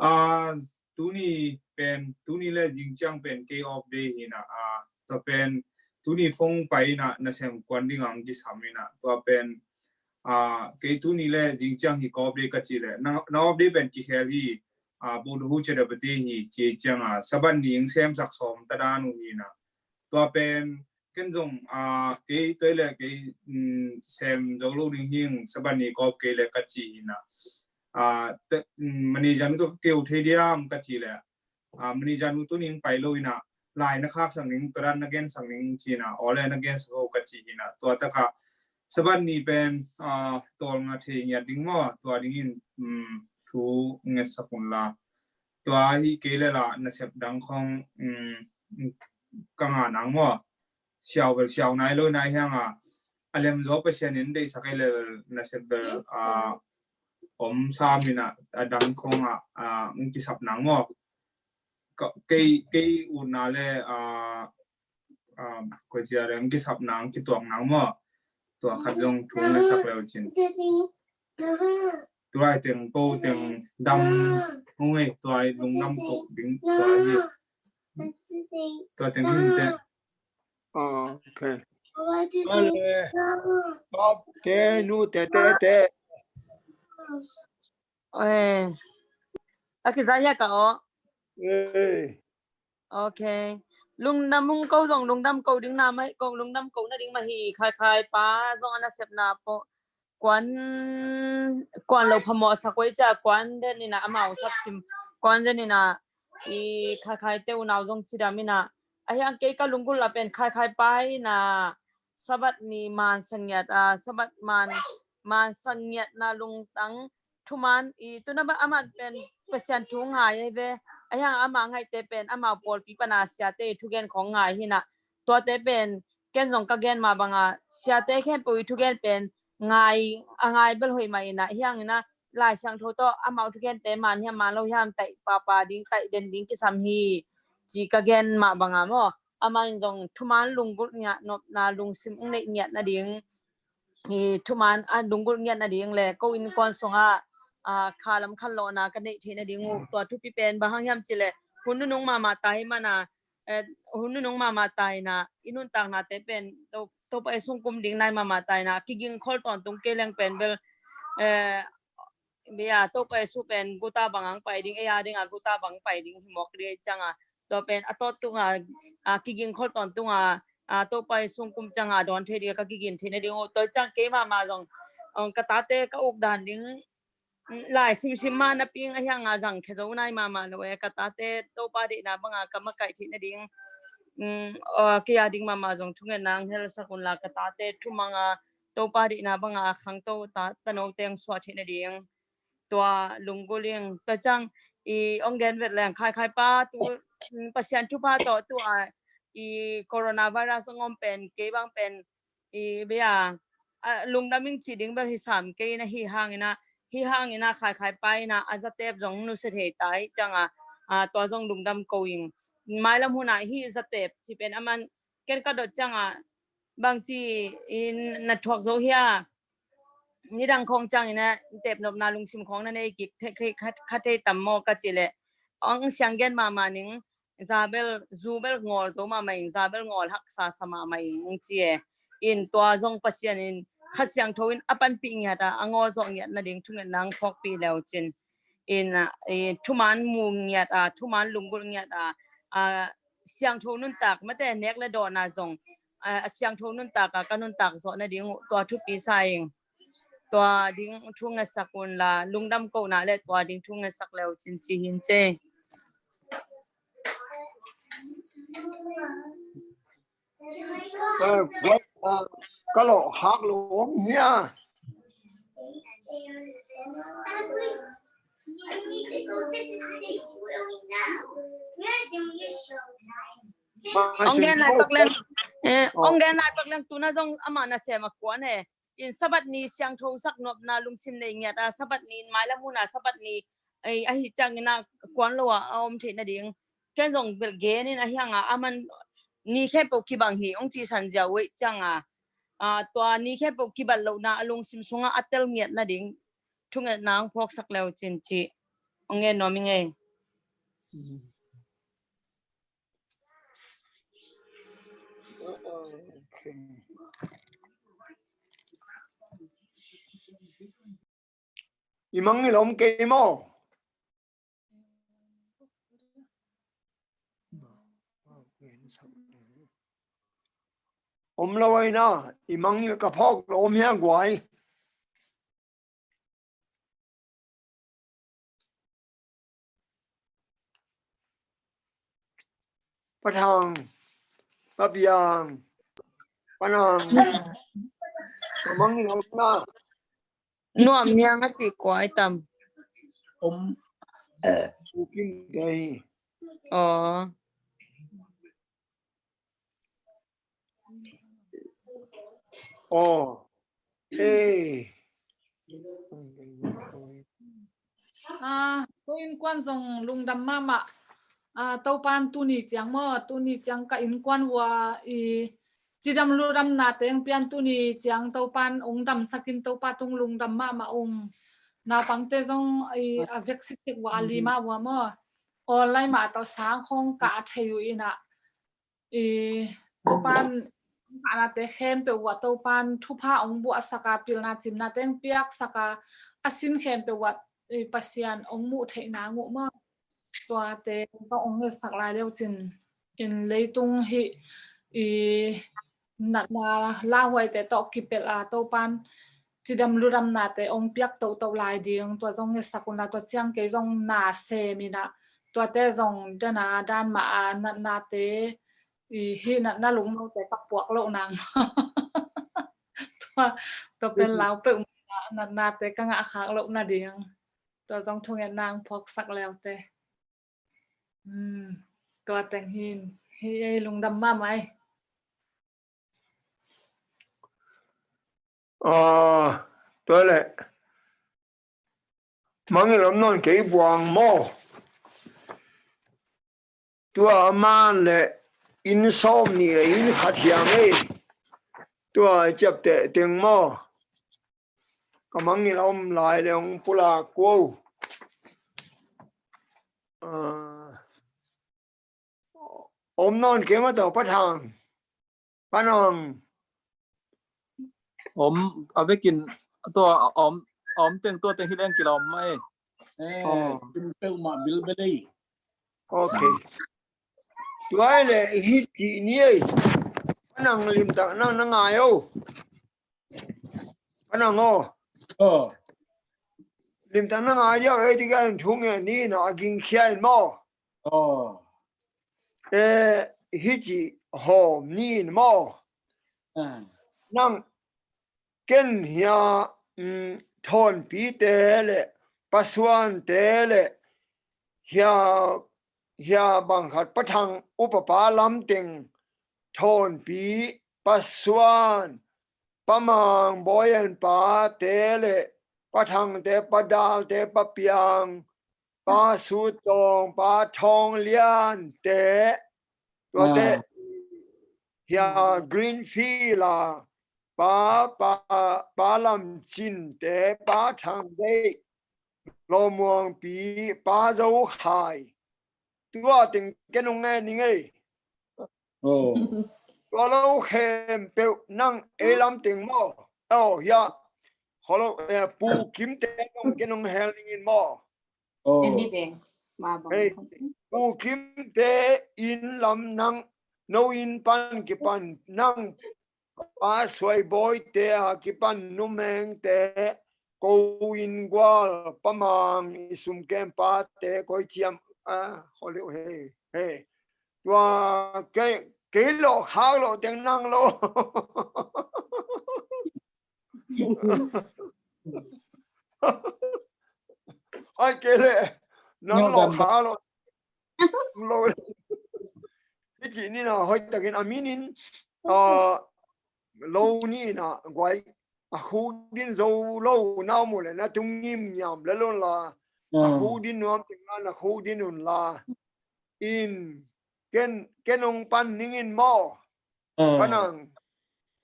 Ah, tuni pen tuni le zing ciang pen kei off day hina. Ah, tua pen tuni phone pai ina nasem kuan ding ang kisam ina. Tua pen ah, kei tuni le zing ciang hi ka off day ka ci le na off day pen kikhel hi. Ah, bu du hu cedapati hi ci ciang ah saban ni ing sem sak som ta dan uh hi na. Tua pen ken zong ah kei toi le kei sem zo lo ding hing saban ni kop kei le ka ci hi na. Ah, manager nu to keu thei diam ka ci le ah, manager nu tuni ing pai lo ina lai na khak sang ning tua dan na gen sang ning ci na aw le na gen sang ho ka ci hi na tua taka saban ni pen ah, tol nga thei ngiat ding maw tua dingin um, thu nget sak un la tua hi kei le la nasep dang khong um, ka nga nang maw siau bel siau nai lo nai hiang a a lem zo Pasian in dei sak ai le bel nasep bel ah, om sam ina a dang khong ah, ah, ng kisap nang maw kei kei utna le ah, ah, koi cia le ang kisap nang kituak nang maw tua khat zong thu na sak leu cin. Tuai teng po teng dam hung ei tuai lungdam ko ding tuai hi. Tua teng hin te. Ah, okay. Ale. Top te nu te te te. Eh. Akizaya ka o. Eh. Okay. Lungdam hung ko zong lungdam ko ding na mai ko lungdam ko na ding ma hi khai khai pa zong ana sepna po kuan kuan lo phamawh sak wei cia kuan den ina amau sak sim kuan den ina i khai khai te unau zong cidam ina ahiang kei ka lunggulh a pen khai khai pa ina sabat ni man sangiat a sabat man man sangiat na lungtang thuman i tuna ba aman pen Pasian thu ngai ai ve ahiang ama ngaite pen amau pawlpi pana siate i thugen khong ngai hina tuate pen ken zong ka gen ma banga siate khempeuh i thugen pen ngai a ngai bel hoih mah ina hiang ina Lai Siangtho tawh amau thugente man hiam man lo hiam taih papa ding taih den ding kisam hi ci ka gen mah banga maw ama in zong thuman lunggulh ngiat nopna lungsim ung neih ngiat nading i thuman a lunggulh ngiat nading le ko innkuan sungah ah, khalam khanlawhna ka neih theih nading uh. Tua thupi pen bang hang hiam cih leh hun nunung mahmah ta hi mana, eh, hun nunung mahmah ta hi na, i nuntaknate pen To, Topa Jesu kum ding nai mahmah ta hi na, kiging khol tawntung kei leng pen bel, eh, bia Topa Jesu pen guta bang ang pai ding, ei a ding a guta bang pai ding hi mawk ding ciang a, tua pen a tawt tung a, a kiging khol tawntung a, a Topa Jesu kum ciang a dawn thei ding a ka kigin theih nading uh. Tua ciang kei mahmah zong, um, ka tate ka uk dan ding, lai simsim mah napi ing a hiang a zang khia zo nai mahmah lo e, ka tate Topa deihna bang a ka makaih theih nading, um, uh, kei a ding mahmah zong thungetna ang helsak unla ka tate thumang a Topa deihna bang a khangto ta, tano teng suah theih nading tua lunggulh ing. Tua ciang i ong gen vet leng khaikhai pa tu, mm, Pasian thupha tawh tu a i coronavirus ong om pen kei bang pen i bia, a, lungdam ing cih ding bel hi sam kei na hi hang ina, hi hang ina khaikhai pa ina a zatep zong nusia thei ta hi ciang a, a, tua zong lungdam ko ing. Mailam hun a hi zatep ci pen aman ken ka dot ciang a bangci in na thuak zo hia, nidang khawng ciangin a tepnopna lungsim khawng na nei kik kha thei tam maw ka cih leh, ong siang gen mahmah ning, zabel zubel ngawl zo mahmah ing, zabel ngawl haksa sa mahmah ing, ong ci e. In tua zong Pasian in Kha Siangtho in a panpih ngiat a, a ngawl zawh ngiat nading thungetna ang phawkpih leu cin. In, a, i, thuman mu ngiat a, thuman lunggulh ngiat a, a, siangtho nuntak mate nek le dawhna zong, a, a siangtho nuntak a ka nuntak zawh nading uh tua thupi sa ing. Tua ding thu ngetsak unla lungdam kohna le tua ding thu ngetsak leu cin ci hin ce. Eh, wait, ah, ka lawh hak lo om hia? Ong gen lai pak leng, eh, ong gen lai pak leng tuna zong ama nasem a kuan he. In Sabbath ni siangtho sak nopna lungsim nei ngiat a, Sabbath ni in mailam hun a Sabbath ni, ei, ahi ciangin a kuan lo a, a om theih nading. Ken zong bel gen in a hiang a, aman ni khempeuh kibang hi, ong ci san zia uh ei ciang a, a, tua ni khempeuh kibat lohna a lungsim sungah a tel ngiat nading thungetna ang phawksak leu cin ci. Ong gen nuam ing ei. I mangngilh om kei maw? Om lo ei na, i mangngilh ka phawk lo om hia guai? Pa Thang, Pa Piang, Pa Nang, ka mangngilh om na. Nuam niang a ci kuai tam. Om. Bukin dai. Aw. Aw. Eh. Ah, ko innkuan zong lungdam mahmah. Ah, Topan tuni ciang maw, tuni ciang ka innkuan uh a i cidam ludamna teng pian tuni ciang Topan ong damsakin Topa tung lungdam mahmah ung. Naupangte zong i a veksikik uh a lima uh a maw. Online mah tawh sang khawng kah thei uh inah. I Topan kahnate khempeuh uh a Topan thupha ong buahsaka, pilna cimna teng piaksaka, a sin khempeuh uh a i Pasian ong muh theihna uh maw. Tuate zong ong ngetsak lai leu cin in leitung hih i natna lauhuaite tawh kipelh a Topan cidam ludamnate ong piak tohtoh lai ding, tua zong ngetsak unla, tua ciang kei zong na sem inah, tuate zong dana dan mah a natnate, i hih natna lungnote ka puak loh nang. Tua, tua pen lau peuh natnate ka ngah khak loh nading. Tua zong thungetna ang phawksak leute. Hmm, tua teng hin, hi ei lungdam mahmah ei. Ah, tua leh. Mangngilh om nawn kei buang maw. Tua a man leh inn sawm nih leh inn khat hiam ei. Tua i ciapteh teng maw. a mangngilh a om lai le hong pulak kua. Ah, om nawn kei mah tawh Pa Thang. Pa Nang. Om a vekin tua a om, a om teng tua teng hi leng kilawm mah e. Eh, oh. Kin peuhmah bilbel ei. Ok. Tua hi leh hih cih ni ei. Pa Nang limtak nang na ngai o. Pa Nang aw. Oh. Limtak na ngai diau ei, ti kan thu ngen ni na a gingkhia in maw. Oh. Eh, hih cih hawm ni in maw. Ah. Nang ken hia, um, Thawnpite le Pa Suante le hia, hia bang khat Pa Thang upapa lamteng, Thawnpi, Pa Suan, Pa Mang, Bawi an pate le Pa Thangte, Pa Dalte, Pa Piang, Pa Sutawng, Pa Thawng Liante, tuate, ah, hia Greenfield a, Pa, Pa, Pa Lam Cinte, Pa Thang Deih, Lawmuangpi, Pa Zo Khai. Tua teng ken hong ngen ning ei. Oh. Tua lo khempeuh nang ei lamteng maw. Oh, hia. Holo, eh, Pu Kimte nong ken hong hel ning in maw. Oh. Ei, Pu Kimte inn lam nang, no inn pan kipan nang, Pa Suai Bawite a kipan numengte, ko inn gual, Pa Mang i sumkem pate, koi ciam, ah, holo, hei, hei. Tua kei, kei lo, khak lo, teng nang lo. Ai, kei le, nang lo, khak lo. Lo. Hih cih ni na, hoih takin a min in, ah, lo ni na, guai, a khuk din zo lo, na mu le, na tung ngim ngiam le lon la, a khuk din nuam teng na, na khuk din un la. In, ken, ken hong pan ning in maw. Ah. Pa Nang.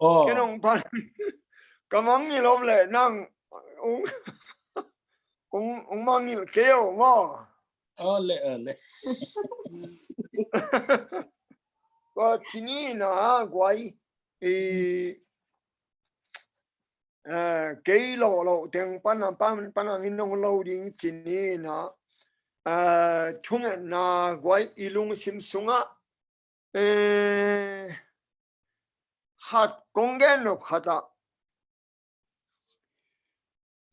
Oh. Ken hong pan. Ka mangngilh om le nang hong, hong, hong mangngilh kei o maw. Oh, le, oh, le. Ko cih ni na guai. I, eh, kei lo lo teng pan, pan, pan ang in hong lo ding cih ni na. Eh, thungetna guai i lungsim sungah, eh, khat kong gen nop khat ah,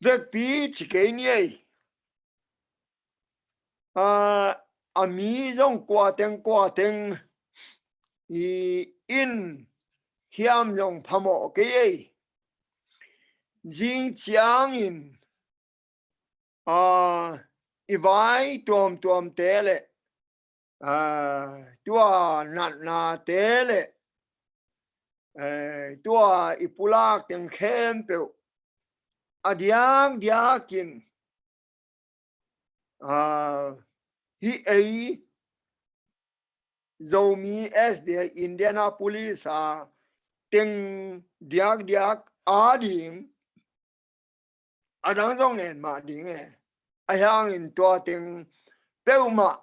vekpi ci kei ni ei. Ah, a mi zong kua teng kua teng i in hiam zong phamawh kei ei. Zing ciangin, ah, i vai tuamtuamte le, ah, tua natnate le, eh, tua i pulak teng khempeuh a diakdiakin, ah, hih ei Zomi S D A Indianapolis a teng diakdiak ading, a dang zong ngen mah ding e. Ahi hangin tua teng peuhmah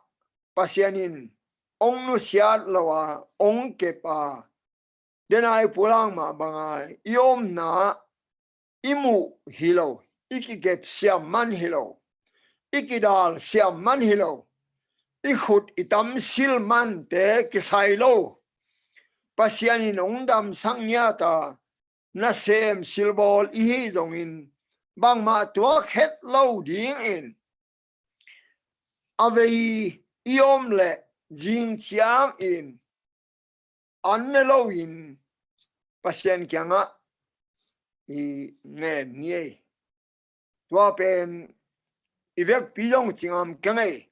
Pasian in hong nusiat lo a, hong kep a, den a i pulak mah banga i omna i muh hi lo, i kikep siam man hi lo, i kidal siam man hi lo, i khut i tamsil mante kisai lo. Pasian in hong damsak ngiat a, nasem silbawl i hih zongin bangmah tuak het lo dingin, a vei i om leh zing ciangin an ne loin Pasian kiangah i ngen ni ei. Tua pen i vekpi zong ci ngam keng ei.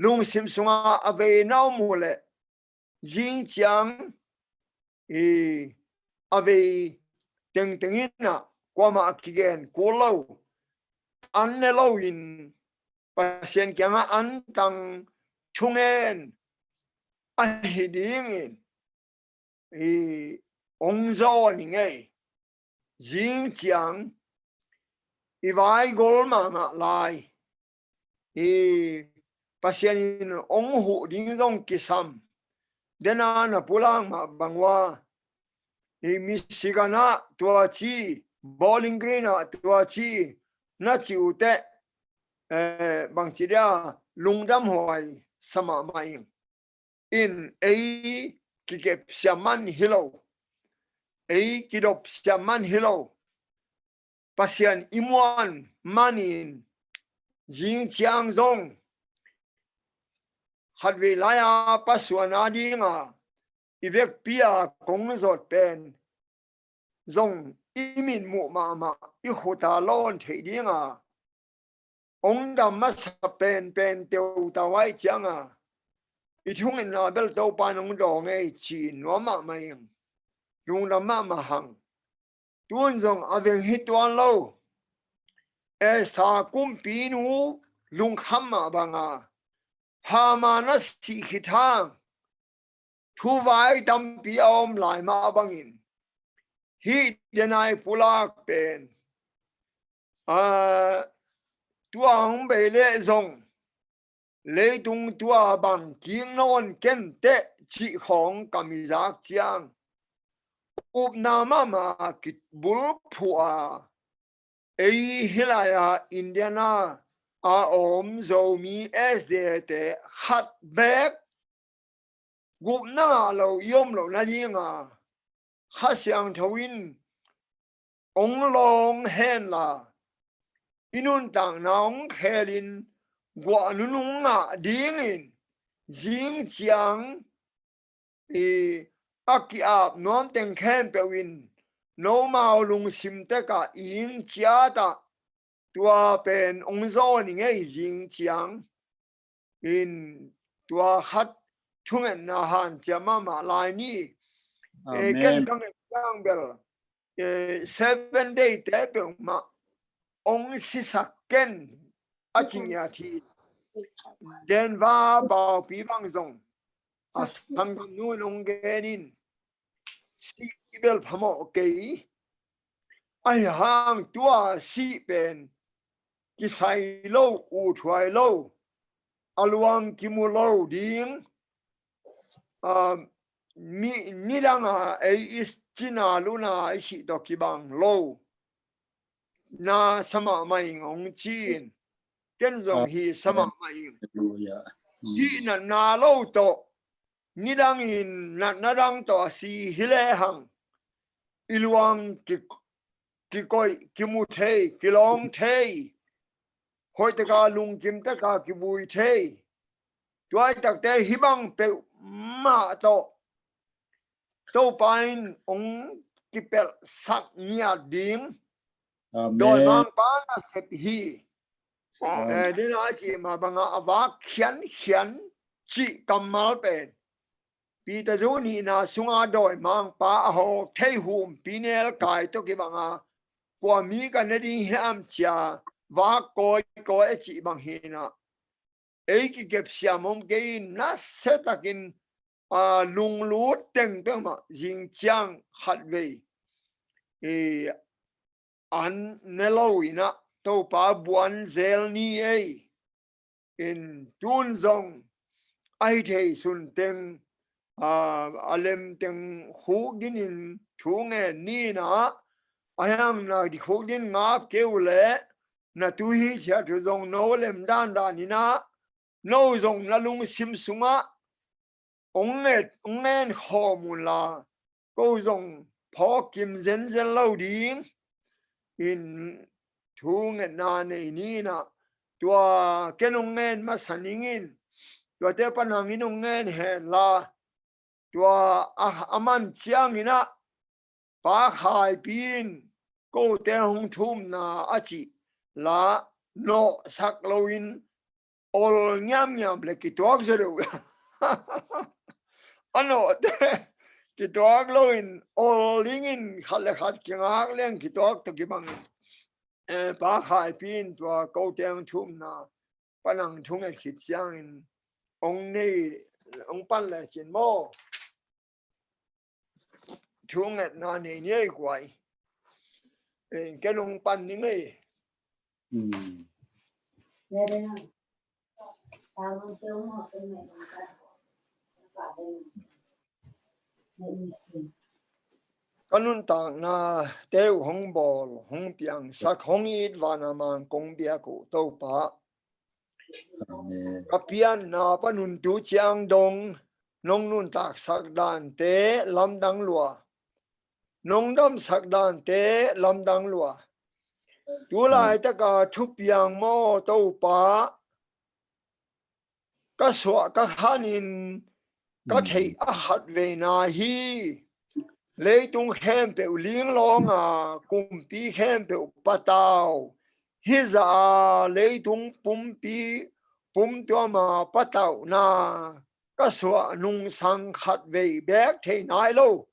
Lungsim sungah a vei na om uh leh zing ciang i a vei tengteng in ah kuamah a kigen kul lo, an ne loin Pasian kiangah an tang thungen ahi dingin i ong zaw ni ngei. Zing ciang i vaigol mahmah lai. I Pasian in hong huh ding zong kisam. Dena na pulak mah bang ua, i Michigan ah tua ci, Bowling Green ah tua ci, na ci uh teh, eh, bangci dia lungdamhuai sa mahmah ing. In ei kikepsiam man hi lo, ei kidopsiam man hi lo. Pasian i muan manin zing ciang zong khatvei lai-a pasuan a dinga i vekpi-a kong zot pen zong i mitmuh mahmah i khuta lawn theih dinga hong dam masa penpen teutau ahih cianga i thungetna bel Topa in hong dawng ei ci-in nuam mahmah ing. Lungdam mahmah hang. Tun zong a veng hi tuan lo. Esther kumpinu lungkham mah banga Haman a sih khit hang thuvai tampi a om lai mah bangin hih dena i pulak pen, a, tua hong bei leh zong leitung tua bang kik nawn ken teh cih khawng kam i zak ciang upna mahmah kibulphuh a, ei hih lai-a Indiana a om Zomi S D A te khat beek gupna ngah lo i om loh nadinga Kha Siangtho in hong lawng henla i nuntakna hong khelin guah nunung ngah dingin zing ciang i a ki-ap nuam teng khempeuh in nomau lungsim tekah i ing ciat ah tua pen hong zawn i ngei zing ciang in tua khat thungetna hanciam mahmah lai ni. Eh, ken ka ngen ciang bel, eh, Seven Day te peuhmah hong sisak ken a ci ngiat hi. Denver paupi bang zong a sanggamnu in hong gen in, sih bel phamawh kei. Ahi hang tua sih pen kisai lo, uthuai lo, a luang kimu lo ding, a, mi, nidanga ei i cina luna i sih tawh kibang lo na sa mahmah ing hong ci-in ken zong hi sa mahmah ing. Hih natna lo tawh nidangin natna dang tawh a si hi lehang i luang ki, kikoih, kimu thei, kilawng thei, hoih taka lungkim taka kivui thei. Tuai takte hih bang peuhmah tawh Topa in hong kipelhsak ngiat ding dawimangpa nasep hi. Eh, dena a cih mah banga a vak khiankhian cih kammal pen Peter zu nihna sunga dawimangpa a hawk thei humpi nelkai tawh kibanga kua mi ka ne ding hiam cia vak kawikawi a cih bang hinah ei kikepsiam om kei in nasiatakin, a, lunglut teng peuhmah zing ciang khatvei i an ne lo inah Topa buan zel ni ei. In tun zong ahi thei sun teng, a, a lem teng khukdinin thu ngen ni inah a hiangna di khukdin ngap kei uh leh na tu hi thiat uh zong no lem dandan inah no zong na lungsim sungah hong nget, hong ngen khawm unla ko zong phawk kim zenzen lo ding in thu ngetna nei ni inah tua ken hong ngen masa ningin tuate panangin hong ngen henla tua a, a man cianginah Pa Khaipi in kote hong thumna a cih la nawhsak loin ol ngiamngiam le kituak zaw deuh. A nawhte kituak loin ol dingin khat le khat kingak leng kituak tawh kibangin, eh, Pa Khaipi in tua kote hong thumna panang thunget khit ciangin hong nei, hong pan le cin maw? Thungetna nei ni ei kuai. Eh, ken hong pan ning ei. Mm. Ka nuntakna te uh hong bawl, hong piangsak, hong it vana man kong biak uh Topa. Amen. Ka pianna panun tu ciang dong nong nuntaksak dante lamdang lua, nong damsak dante lamdang lua. Tu laitaka thupiang maw Topa, ka suah ka khanin ka theih a khat veina hi. Leitung khempeuh linglawng a, kumpi khempeuh patau. Hih zah a leitung pumpi pumtuam a patauh na ka suah nungsang khat vei beek thei nai lo.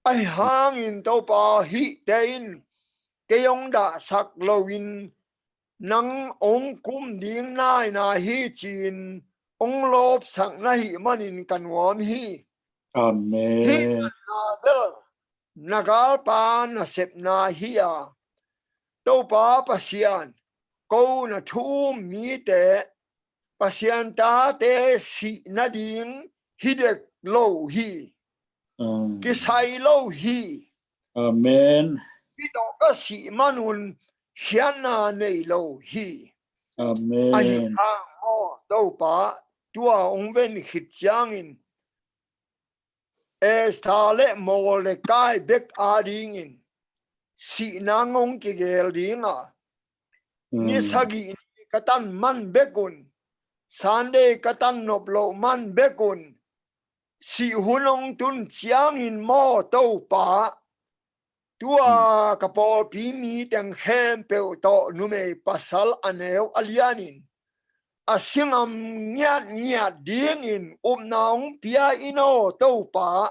Ahi hangin Topa, hihte in kei hong dahsak loin nang hong kum ding naina hi ci-in hong lawpsak na hih manin ka nuam hi. Amen. Hih na bel na galpa nasepna hi a, Topa Pasian, ko na thu-um mite, Pasian tate sih nading hi dek lo hi. Mm. Kisai lo hi. Amen. Hih tawh ka sih manun khiatna nei lo hi. Amen. Ahi hang aw Topa, tua hong ven khit ciangin Esther le Mordecai bek adingin sihna hong kigel ding a, mm, ni sagih ni ka tan man bek un, Sunday ka tan nop loh man bek un, sih hun hong tun ciangin maw Topa, tua ka pawlpi mi teng khempeuh tawh numei pasal a neu a lianin a singam ngiatngiat dingin upna hong pia in aw Topa.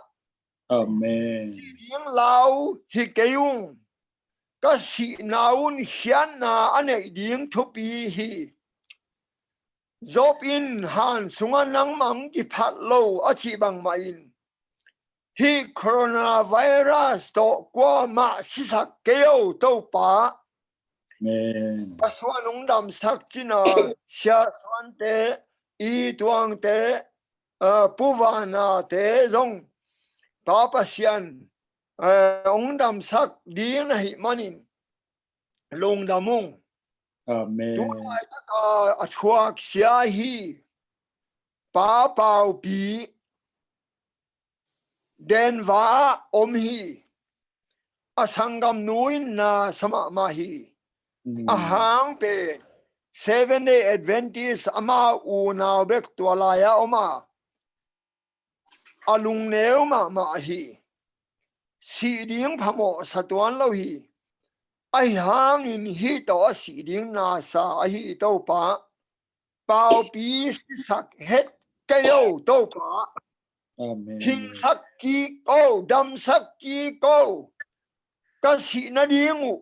Amen. Sih ding lau hi kei ung. Ka sihna un khiatna a neih ding thupi hi. Job in han sungah nangmah hong kiphat lo a cih bangmah in hih coronavirus tawh kuamah sisak kei o Topa. Amen. Pasuan hong damsak cina Sia Suante, I Tuangte, ah, Pu Vanate zong Pa Pasian, ah, hong damsak ding na hih manin lungdam ung. Amen. Tu laitaka a thuak sia hi Pa Paupi, Denver ah om hi. A sanggamnu in na sa mahmah hi. Mm. A hang pen Seven Day Adventist ama unau bek tua lai-ah om a, a lungneu mahmah hi. Sih ding phamawh sa tuan lo hi. Ahi hangin hih tawh a sih ding na sa ahi Topa. Paupi sisak het kei o Topa. Amen. Hingsak kik o, damsak kik o. Ka sih nading uh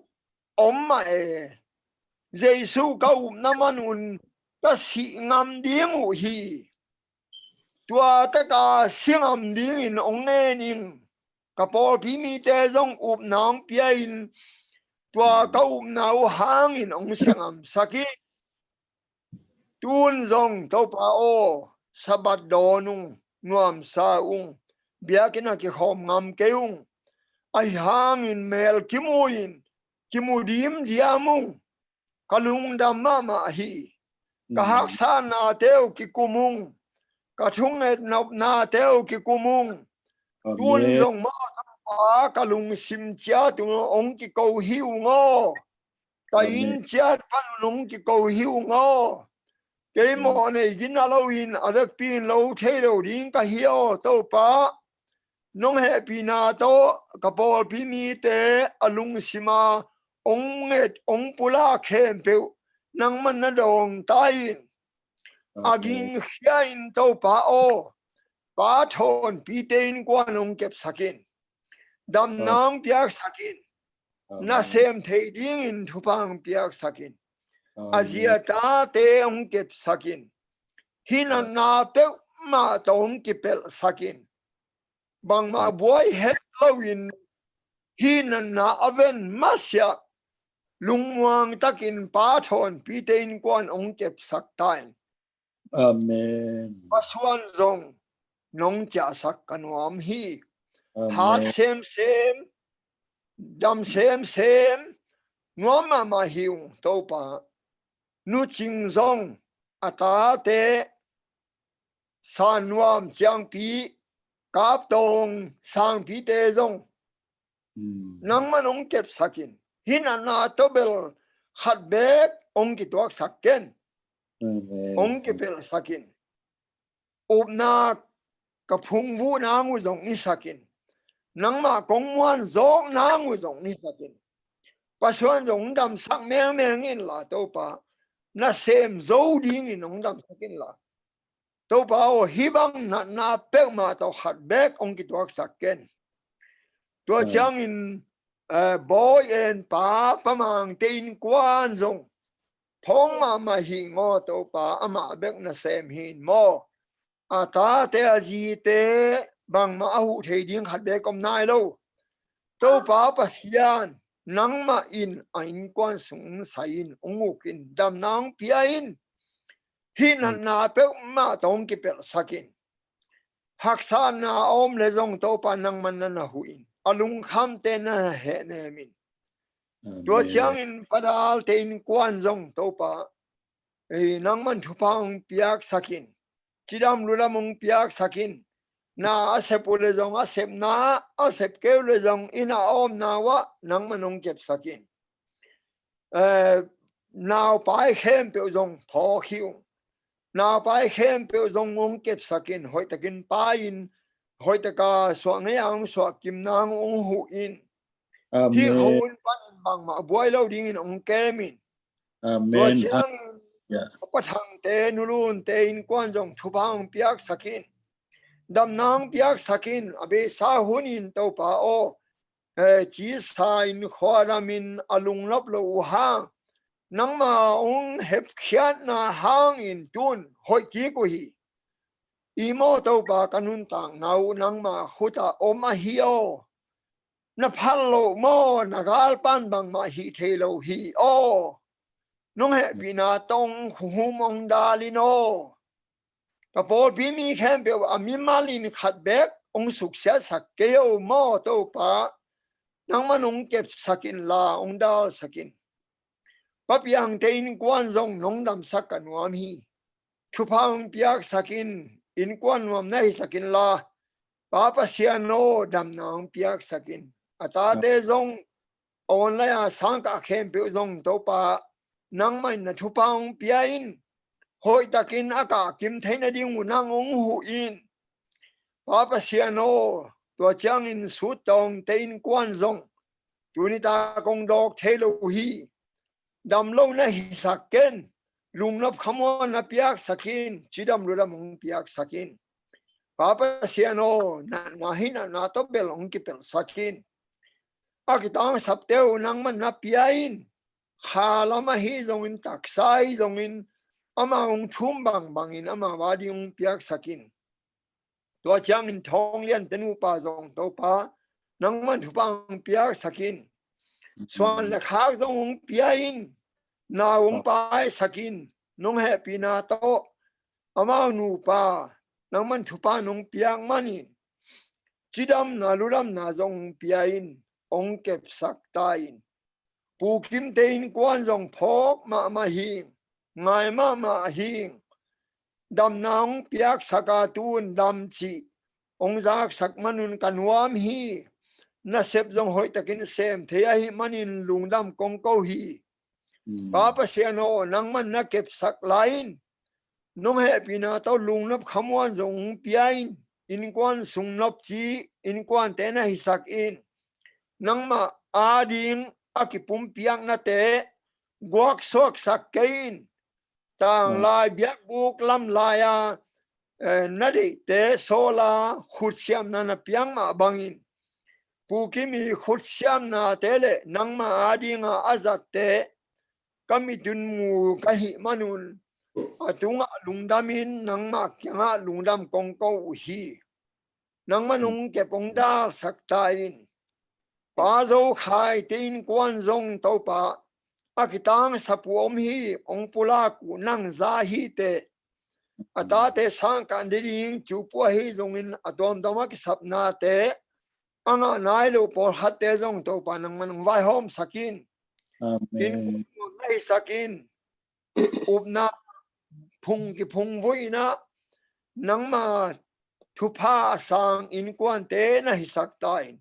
om mah e. Jesu ka upna manun ka sih ngam ding uh hi. Tua taka si ngam dingin hong ngen ing. Ka pawlpi mite zong upna hong pia in, tua ka upna uh hangin hong si ngamsak ing. Tun zong Topa aw, Sabbath dawn ung, nuamsa ung, biakinn ah kikhawm ngam kei ung. Ahi hangin mel kimu in, kimu dimdiam ung. Ka lungdam mahmah hi. Ka haksatnate uh kikum ung. Ka thungetnopnate uh kikum ung. Amen. Tun zong maw Topa, ka lungsim ciat un hong kiko hi ung aw. Ka inn ciat pan un hong kiko hi ung aw. Kei mawh nei gina loin a vekpi in lo thei lo ding ka hi aw Topa. Nong hehpihna tawh ka pawlpi mite a lungsima hong nget hong pulak khempeuh nangman na dawng ta in. A gingkhia in Topa aw. Pa thawnpite innkuan hong kepsak in. Damna hong piaksak in. Nasem thei dingin thupha hong piaksak in. A zi a tate hong kepsak in. Hih natna peuhmah tawh hong kipelhsak in. Bangmah buai het loin hih natna a ven masiah lungmuang takin Pa thawnpite innkuan hong kepsak ta in. Amen. Pasuan zong nong ciahsak ka nuam hi. Amen. Hat semsem, dam semsem nuam mahmah hi ung Topa. Nu Cing zong a tate San Nuam, Ciangpi, Kap Tawng, Sangpite zong nangman hong kepsak in. Hih natna tawh bel khat beek hong kituaksak ken. Amen. Hong kipelhsak in. Upna ka phungvuh nang uh zong hisak in. Nangmah kong muan zawk nang uh zong hisak in. Pasuan zong hong damsak mengmeng inla Topa, nasem zo dingin hong damsak inla. Topa aw, hih bang natna peuhmah tawh khat beek hong kituaksak ken. Tua ciangin, eh, Bawi En Pa, Pa Mangte innkuan zong phawng mahmah hi ngaw Topa, amah bek nasem hi in maw. A tate a zite bangmah a huh thei ding khat beek om nai lo. Topa Pasian, nangmah in a innkuan sung sai in, hong uk in, damna hong pia in. Hih natna peuhmah tawh hong kipelhsak in. Haksatna a om le zong Topa nangman na na huh in. A lungkhamte na na hehnem in. Tua ciangin Pa Dalte innkuan zong Topa, ei, nangman thupha hong piaksak in. Cidam ludam hong piaksak in. Na a sep uh le zong a sepna, a sep kei uh le zong inn a omna uah nangman hong kepsak in. Eh, naupai khempeuh zong phawk hi ung. Naupai khempeuh zong hong kepsak in, hoihtakin pai in, hoihtaka suah ngei a hong suah kimna hong huh in. Amen. Hih khuahun panin bangmah buai lo dingin hong kem in. Amen. Tua ciangin, ya, Pa Thangte, Nu Lunte innkuan zong thupha hong piaksak in. Damna hong piaksak in, a beisa hunin Topa aw, eh, cisa in khuadamin a lungnop lo uh hang, nangma hong hepkhiatna hangin tun hoih kik uh hi. I maw Topa, ka nuntakna uh nangma khutah om ahi aw. Na phal loh maw, na galpan bangmah hih thei lo hi aw. Nong hehpihna tawh hong khuhum hong dal in aw. Ka pawlpi mi khempeuh a mimal in khat beek hong suksiatsak kei o maw Topa. Nangman hong kepsak inla hong dalsak in. Pa Piangte innkuan zong nong damsak ka nuam hi. Thupha hong piaksak in, innkuan nuam na hisak inla, Pa Pasian aw, damna hong piaksak in. A tate zong a online a sangkah khempeuh zong Topa, nangmah in na thupha hong pia in. Hoihtakin a kahkim theih nading uh nang hong huh in. Pa Pasian aw, tua ciangin Sut Tawngte innkuan zong tuni tak hong dawk thei lo hi. Dam lo na hisak ken, lungnop khamuan na piaksak in, cidam ludam hong piaksak in. Pa Pasian aw, natna hih natna tawh bel hong kipelhsak in. A kitangsapte uh nangman na pia in. Kha lam ahi zongin, taksa ahi zongin, amau hong thum bangbangin amau a ding hong piaksak in. Tua ciangin Thawng Liante nupa zong Topa, nangman thupha hong piaksak in. Suan le khak zong hong pia in. Nau hong paisak in. Nong hehpihna tawh amau nupa nangman thupha nong piak manin, cidamna ludamna zong hong pia in, hong kepsak ta in. Pu Kimte innkuan zong phawk mahmah hing, ngai mahmah hing. Damna hong piaksak a, tun dam cih hong zaksak manun ka nuam hi. Nasep zong hoihtakin sem thei ahih manin lungdam kong ko hi. Pa Pasian aw, nangman na kepsak lai in. Nong hehpihna tawh lungnop khamuan zong hong pia in. Innkuan sung nopci innkuante na hisak in. Nangmah a ding a kipumpiaknate guaksuaksak kei in. Tanglai biakbuk lamlai a, eh, na deihte sawla khutsiamna na piak mah bangin, Pu Kim i khutsiamnate le nangmah a dinga a zatte ka mitun mu ka hih manun, a tungah lungdamin nangmah kiangah lungdam kong ko uh hi. Nangman hong kep hong dalsak ta in. Pa Zo Khaite innkuan zong Topa, a kitang sapu om hi, hong pulak uh nang za hi teh. A tate sangkah nading cupu ahi zongin a tuamtuam a kisapnate a ngah nai lo pawlkhatte zong Topa nangman hong vaihawmsak in. Amen. Innkuan na hisak in. Upna phung kiphungvuihna nangma thupha a sang innkuante na hisak ta in.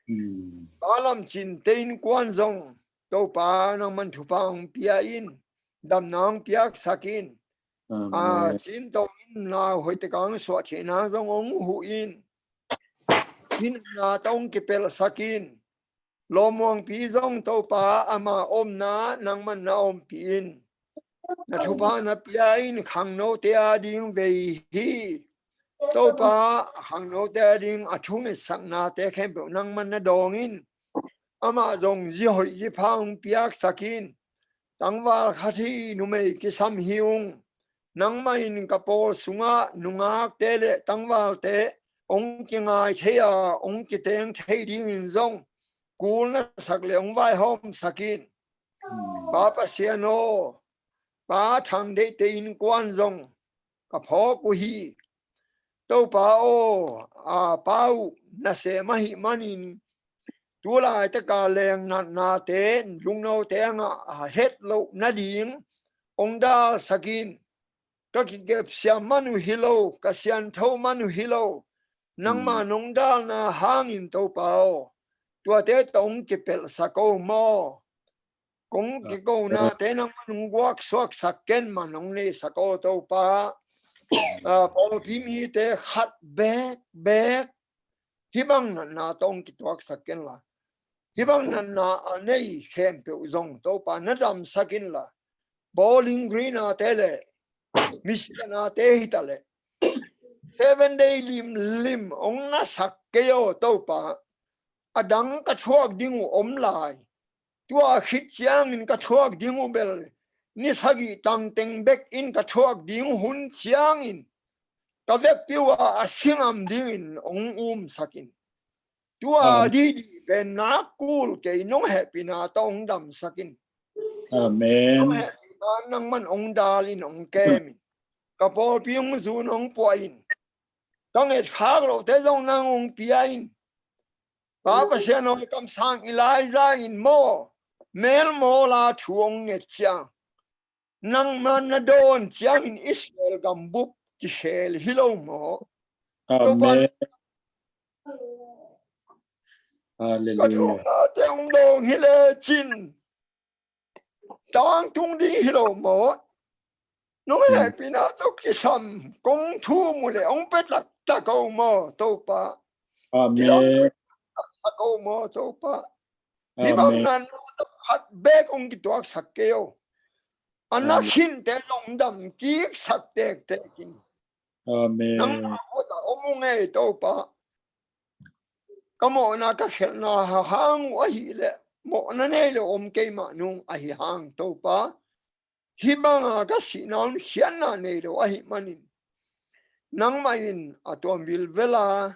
Amen. Pa Lam Cin te innkuan zong Topa nangman thupha hong pia in, damna hong piaksak in. Amen. A, Cin to in na hoih tak a hong suah theihna zong hong huh in. Innkuan tawh hong kipelhsak in. Lawmuangpi zong Topa ama omna nangman na ompih in. Na thupha na pia in, khangnote a ding vei hi. Topa, khangnote a ding a thungetsaknate khempeuh nangman na dawng in. Amah zong zi hoih zi pha hong piaksak in. Tangval khat hi, numei kisam hi ung. Nangmah in ka pawl sungah nungakte le tangvalte hong kingai thei a, hong kiteng thei dingin zong kul na sak le hong vaihawmsak in. Pa Pasian aw, Pa Thang Deih te innkuan zong ka phawk uh hi. Topa aw, a pa uh nasem ahih manin tu laitaka leengnatnate, lungnote a ngah a het loh nading hong dalsak in. Ka kikepsiam man uh hi lo, ka siangtho man uh hi lo. Nangma nong dalna hangin Topa aw, tuate tawh hong kipelhsak o maw. Kong kikonate nangman hong guaksuaksak ken, man hong neisak o Topa. A, pawlpi mite khat beek beek hih bang natna tawh hong kituaksak ken la. Hih bang natna a nei khempeuh zong Topa na damsak in la. Bowling Green a te le, Michigan a te hi ta le, Seven Day limlim hong nasak kei aw Topa. A dang ka thuak ding uh om lai. Tua khit ciangin ka thuak ding uh bel ni sagih tangteng bek in ka thuak ding hun ciangin ka vekpi uh a, a singam dingin hong umsak in. Tua didi pen nak kul kei, nong hehpihna tawh hong damsak in. Amen. Nong hehpihna nangman hong dal in, hong kem in. Ka pawlpi hong zun hong puah in. Ka nget khak lote zong nang hong pia in. Pa Pasian aw, kamsang Elijah in maw, melmawl a thu hong nget ciang, nangman na dawn ciangin Israel gambup kikhel hi lo maw? Amen. Topa, ka thunate hong dawng hi lecin tangtung ding hi lo maw? Nong hehpihna tawh kisam kong thum uh le hong pia taktak o maw Topa? Amen. Taktak o maw Topa? Hih bang natna tawh khat beek hong kituaksak kei o. A na khinte zong dam kiksak tektek in. Amen. Nangma khut ah om ung ei Topa. Ka mawhna ka khelhna hang uh ahih leh mawhna nei lo om keimah nung ahi hang Topa. Hih banga ka sihna hun khiatna nei lo ahih manin nangmah in a tuam vilvela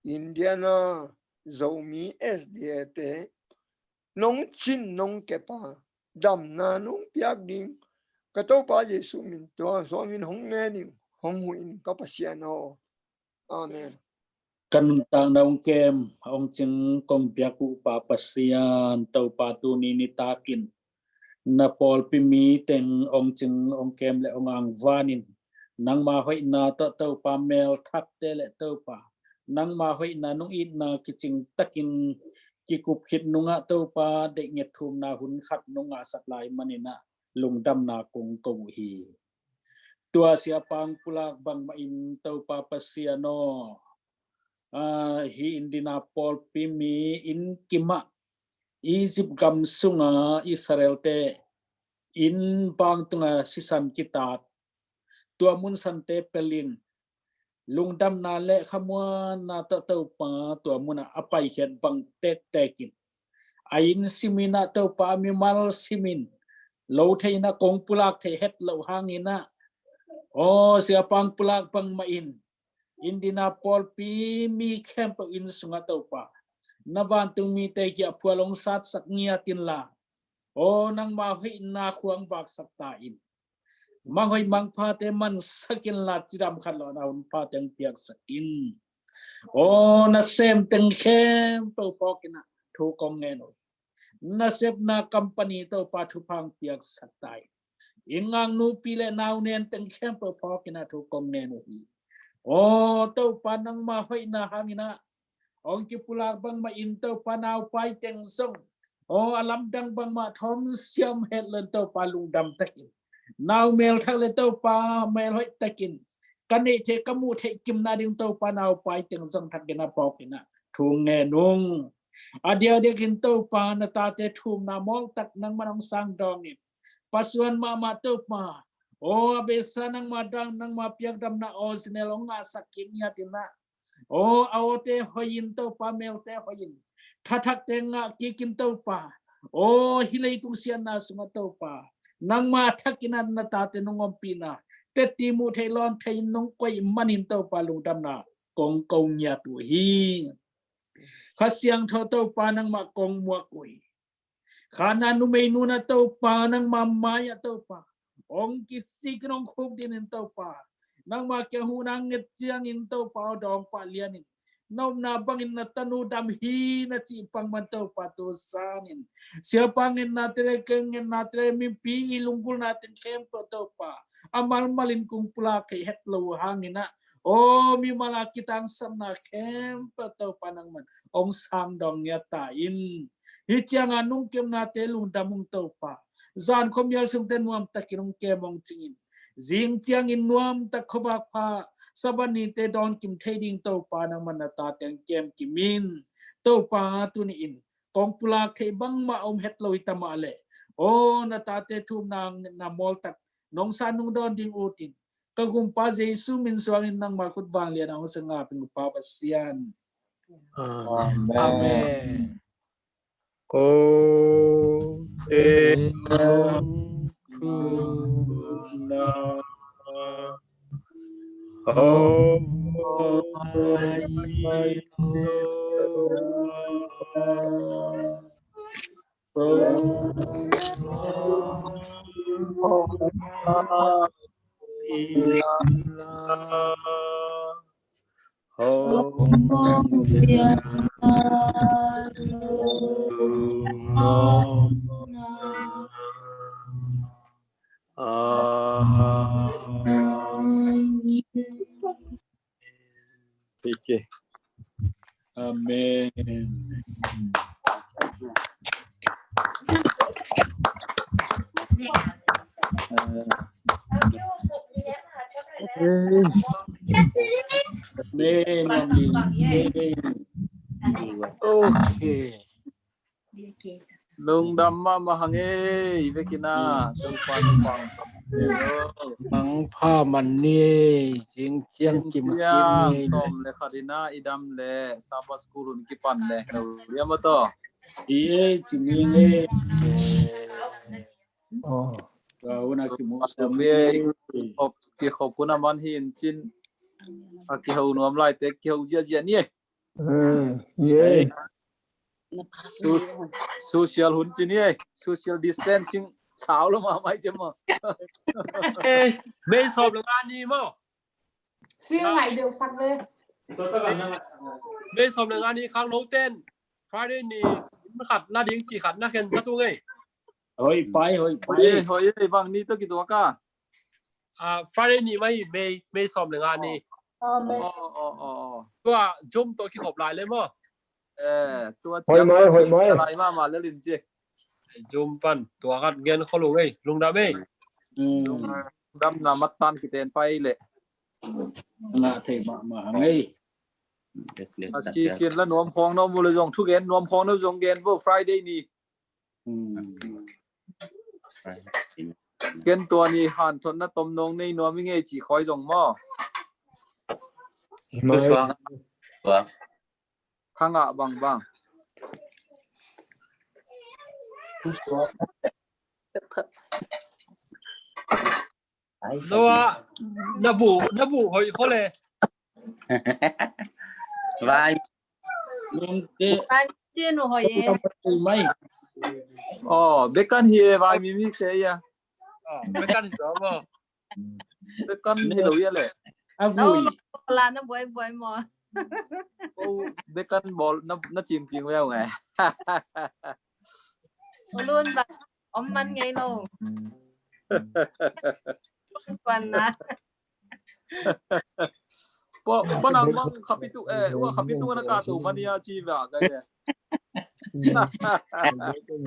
Indiana Zomi S D A te nong cin nong kepa damna nong piak ding ka Topa Jesuh min tua suangin hong ngen in, hong huh in ka Pasian aw. Amen. Ka nuntakna hong kem hong cing kong biak uh Pa Pasian, Topa tuni nitakin na pawlpi mi teng hong cing hong kem le hong angvanin nangma hoihna tawh Topa mel thakte le Topa nangma hoihna nong itna kicing takin kikup khit nungah Topa deih nget thumna hun khat nong ngahsak lai maninah lungdamna kong ko uh hi. Tua siapang pulak bangmah in Topa Pasian aw, ah, hi Indiana pawlpi mi inn kimah Egypt gam sunga Israel te inn bang tunga sisan kitat tua mun sante pelin lungdamna le khamuanna tawh Topa tua munah a paikhiat bang tektekin a inn siminah Topa a mimal simin lo theiinah kong pulak thei het loh hanginah aw siapang pulak bangmah in Indiana pawlpi mi khempeuh inn sungah Topa na vantung mite kiah phual hong satsak ngiat inla Aw nangma hoihna khuang vaksak ta in. Manghoih mangphate mansak inla, cidam khat lo na hun pha teng piaksak in. Aw nasem teng khempeuh phawk in ah thu kong ngen uh hi. Nasepna company Topa thupha piaksak ta in. I ngaknu pi le nau nen teng khempeuh phawk in ah thu kong ngen uh hi. Aw Topa nangma hoihna hangin ah hong kipulak bangmah in Topa naupai teng zong aw a lamdang bangmah thawm siam het lo in Topa lungdam takin, nau mel thak le Topa mel hoih takin ka neih theih ka muh theih kimna ding Topa naupai teng zong thak in ah phawk in ah thu ngen ung. A diakdiakin Topa na tate thumna mawltak nangman hong sang dawng in, pasuan mahmah Topa. Aw a beisa nangma dang nangma piakdamna aw zinel hong ngahsak kik ngiat in ah, aw a awte hoih in Topa, melte hoih in, thathakte ngah kik in Topa. Aw hih leitung siatna sungah Topa nangma thak in ah na tate nong ompihna tetti muh theih lawn thei in nong koih manin Topa lungdamna kong ko ngiat uh hi. Kha Siangtho Topa nangmah kong muak uh hi. Kha na numei nu na Topa nangma mai-ah Topa hong kisik in hong khukdin in Topa nangma kiang huhna nget ciangin Topa aw dawng pah lian in, na upna bangin na tanu dam hi na cih pang man Topa tu zanin siapa ngetna tele, keng ngetna tele, mipi i lunggulhna teng khempeuh Topa a malmal in kong pulak thei het lo uh hangin ah, aw mimal a kitangsapna khempeuh Topa nangman hong sang dawng ngiat ta in. Hih cianga nungkemnate lungdam ung Topa. Zan khuamial sungte nuamtakin hong kem hong cingin, zing ciangin nuamtak khuavak pha Sabbath nite dawn kim thei ding Topa nangman na tate hong kem kim in. Topa tuni in kong pulak thei bangmah om het lo hi ta mah leh, aw na tate thumna na mawltak nong san nong dawn ding utin, ka gumpa Jesu min suangin nangma khut vanglian a hong sangap in, Pa Pasian. Amen. Amen. Ko te na ho Amen. Amen. Amen. Okay. Lungdam mahmah hang ei, vekina. Topa pang pang pang pha man ni ei, zing ciang kim kim ei. Sawm le khat ina i dam le Sabbath school hun kipan le. Liam aw taw. I ei, ci ning ei. Aw. Ka hun a kimu sawm ei. Kikhop hun a man hi in cin. A kiho nuam laite kiho ziahziah ni ei. Ei. Social hun ci ni ei. Social distancing. Sau lo mahmah ei ci maw. Ei, May sawm le nga ni maw. Sing ngai deuh sak le. May sawm le nga ni khang lo ten. Friday ni khat na ding ci khat na khen sa tu ngei. Hoi pai, hoi pai. Hoi ei, bang ni tawh kituak a. Friday ni mah hi, May, May sawm le nga ni. Aw, May. Aw, aw, aw, aw. Tua Zoom tawh kikhop lai le maw. Eh, tua hoi mai, hoi mai. Lai mahmah le lin ci. Zoom pan tua khat gen khol ung ei, lungdam ei. Lungdamna mattan kiten pai le. Na thei mahmah hang ei. A si sin la nuam khawng no mu le zong thu gen nuam khawng no zong gen bo Friday ni. Ken tua ni hanthotna tom nong nei nuam i ngei cih khawi zong maw. Thangah bangbang. Zo ah, na bu, na bu hoih khol e. Vai. Vai cin uh hoih e. Mai. Aw, bekan hi e, vai mi mi se ia. Aw, bekan hi zaw maw. Bekan hi lo ia le. A gui. La na buai buai maw. Aw, bekan bawl na, na cim cing veu ngai. Ulun ba om man ngei lo. Kuan na. Pa, pa nang mang khapitu, eh, wa khapitu na ka tu mania ci va ka le.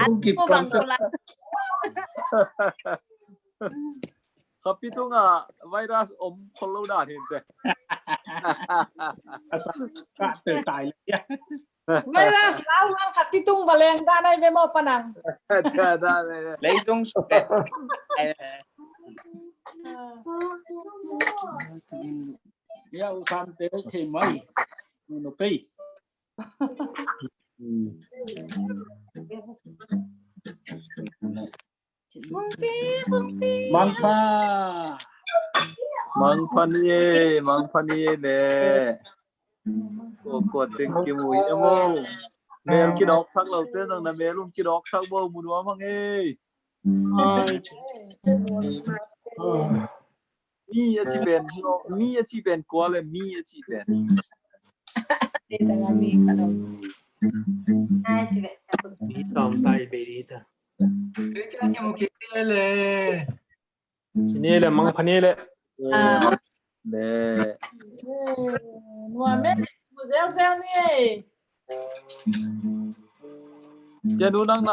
An ku bang la. Khapitu nga virus om khol lo dan hin te. Ka te tai le. Virus lau hang khapitung baleng da nai ve maw pa nang. Da, da, da, da. Leitung su. Ya u san te ke mai. No pei. Mangpha. Mangpha ni e, mangpha ni e le. Ko ko ting ki mu e mo. Mel kidok sak lo te nang na mel um kidok sak bo mu nuam hang e. Mi a ci pen, mi a ci pen kua le mi a ci pen. Mi tawm sai be di ta. Ci ni le mang pha ni le. Le. Nuam e, mu zel zel ni e. Cia nu nang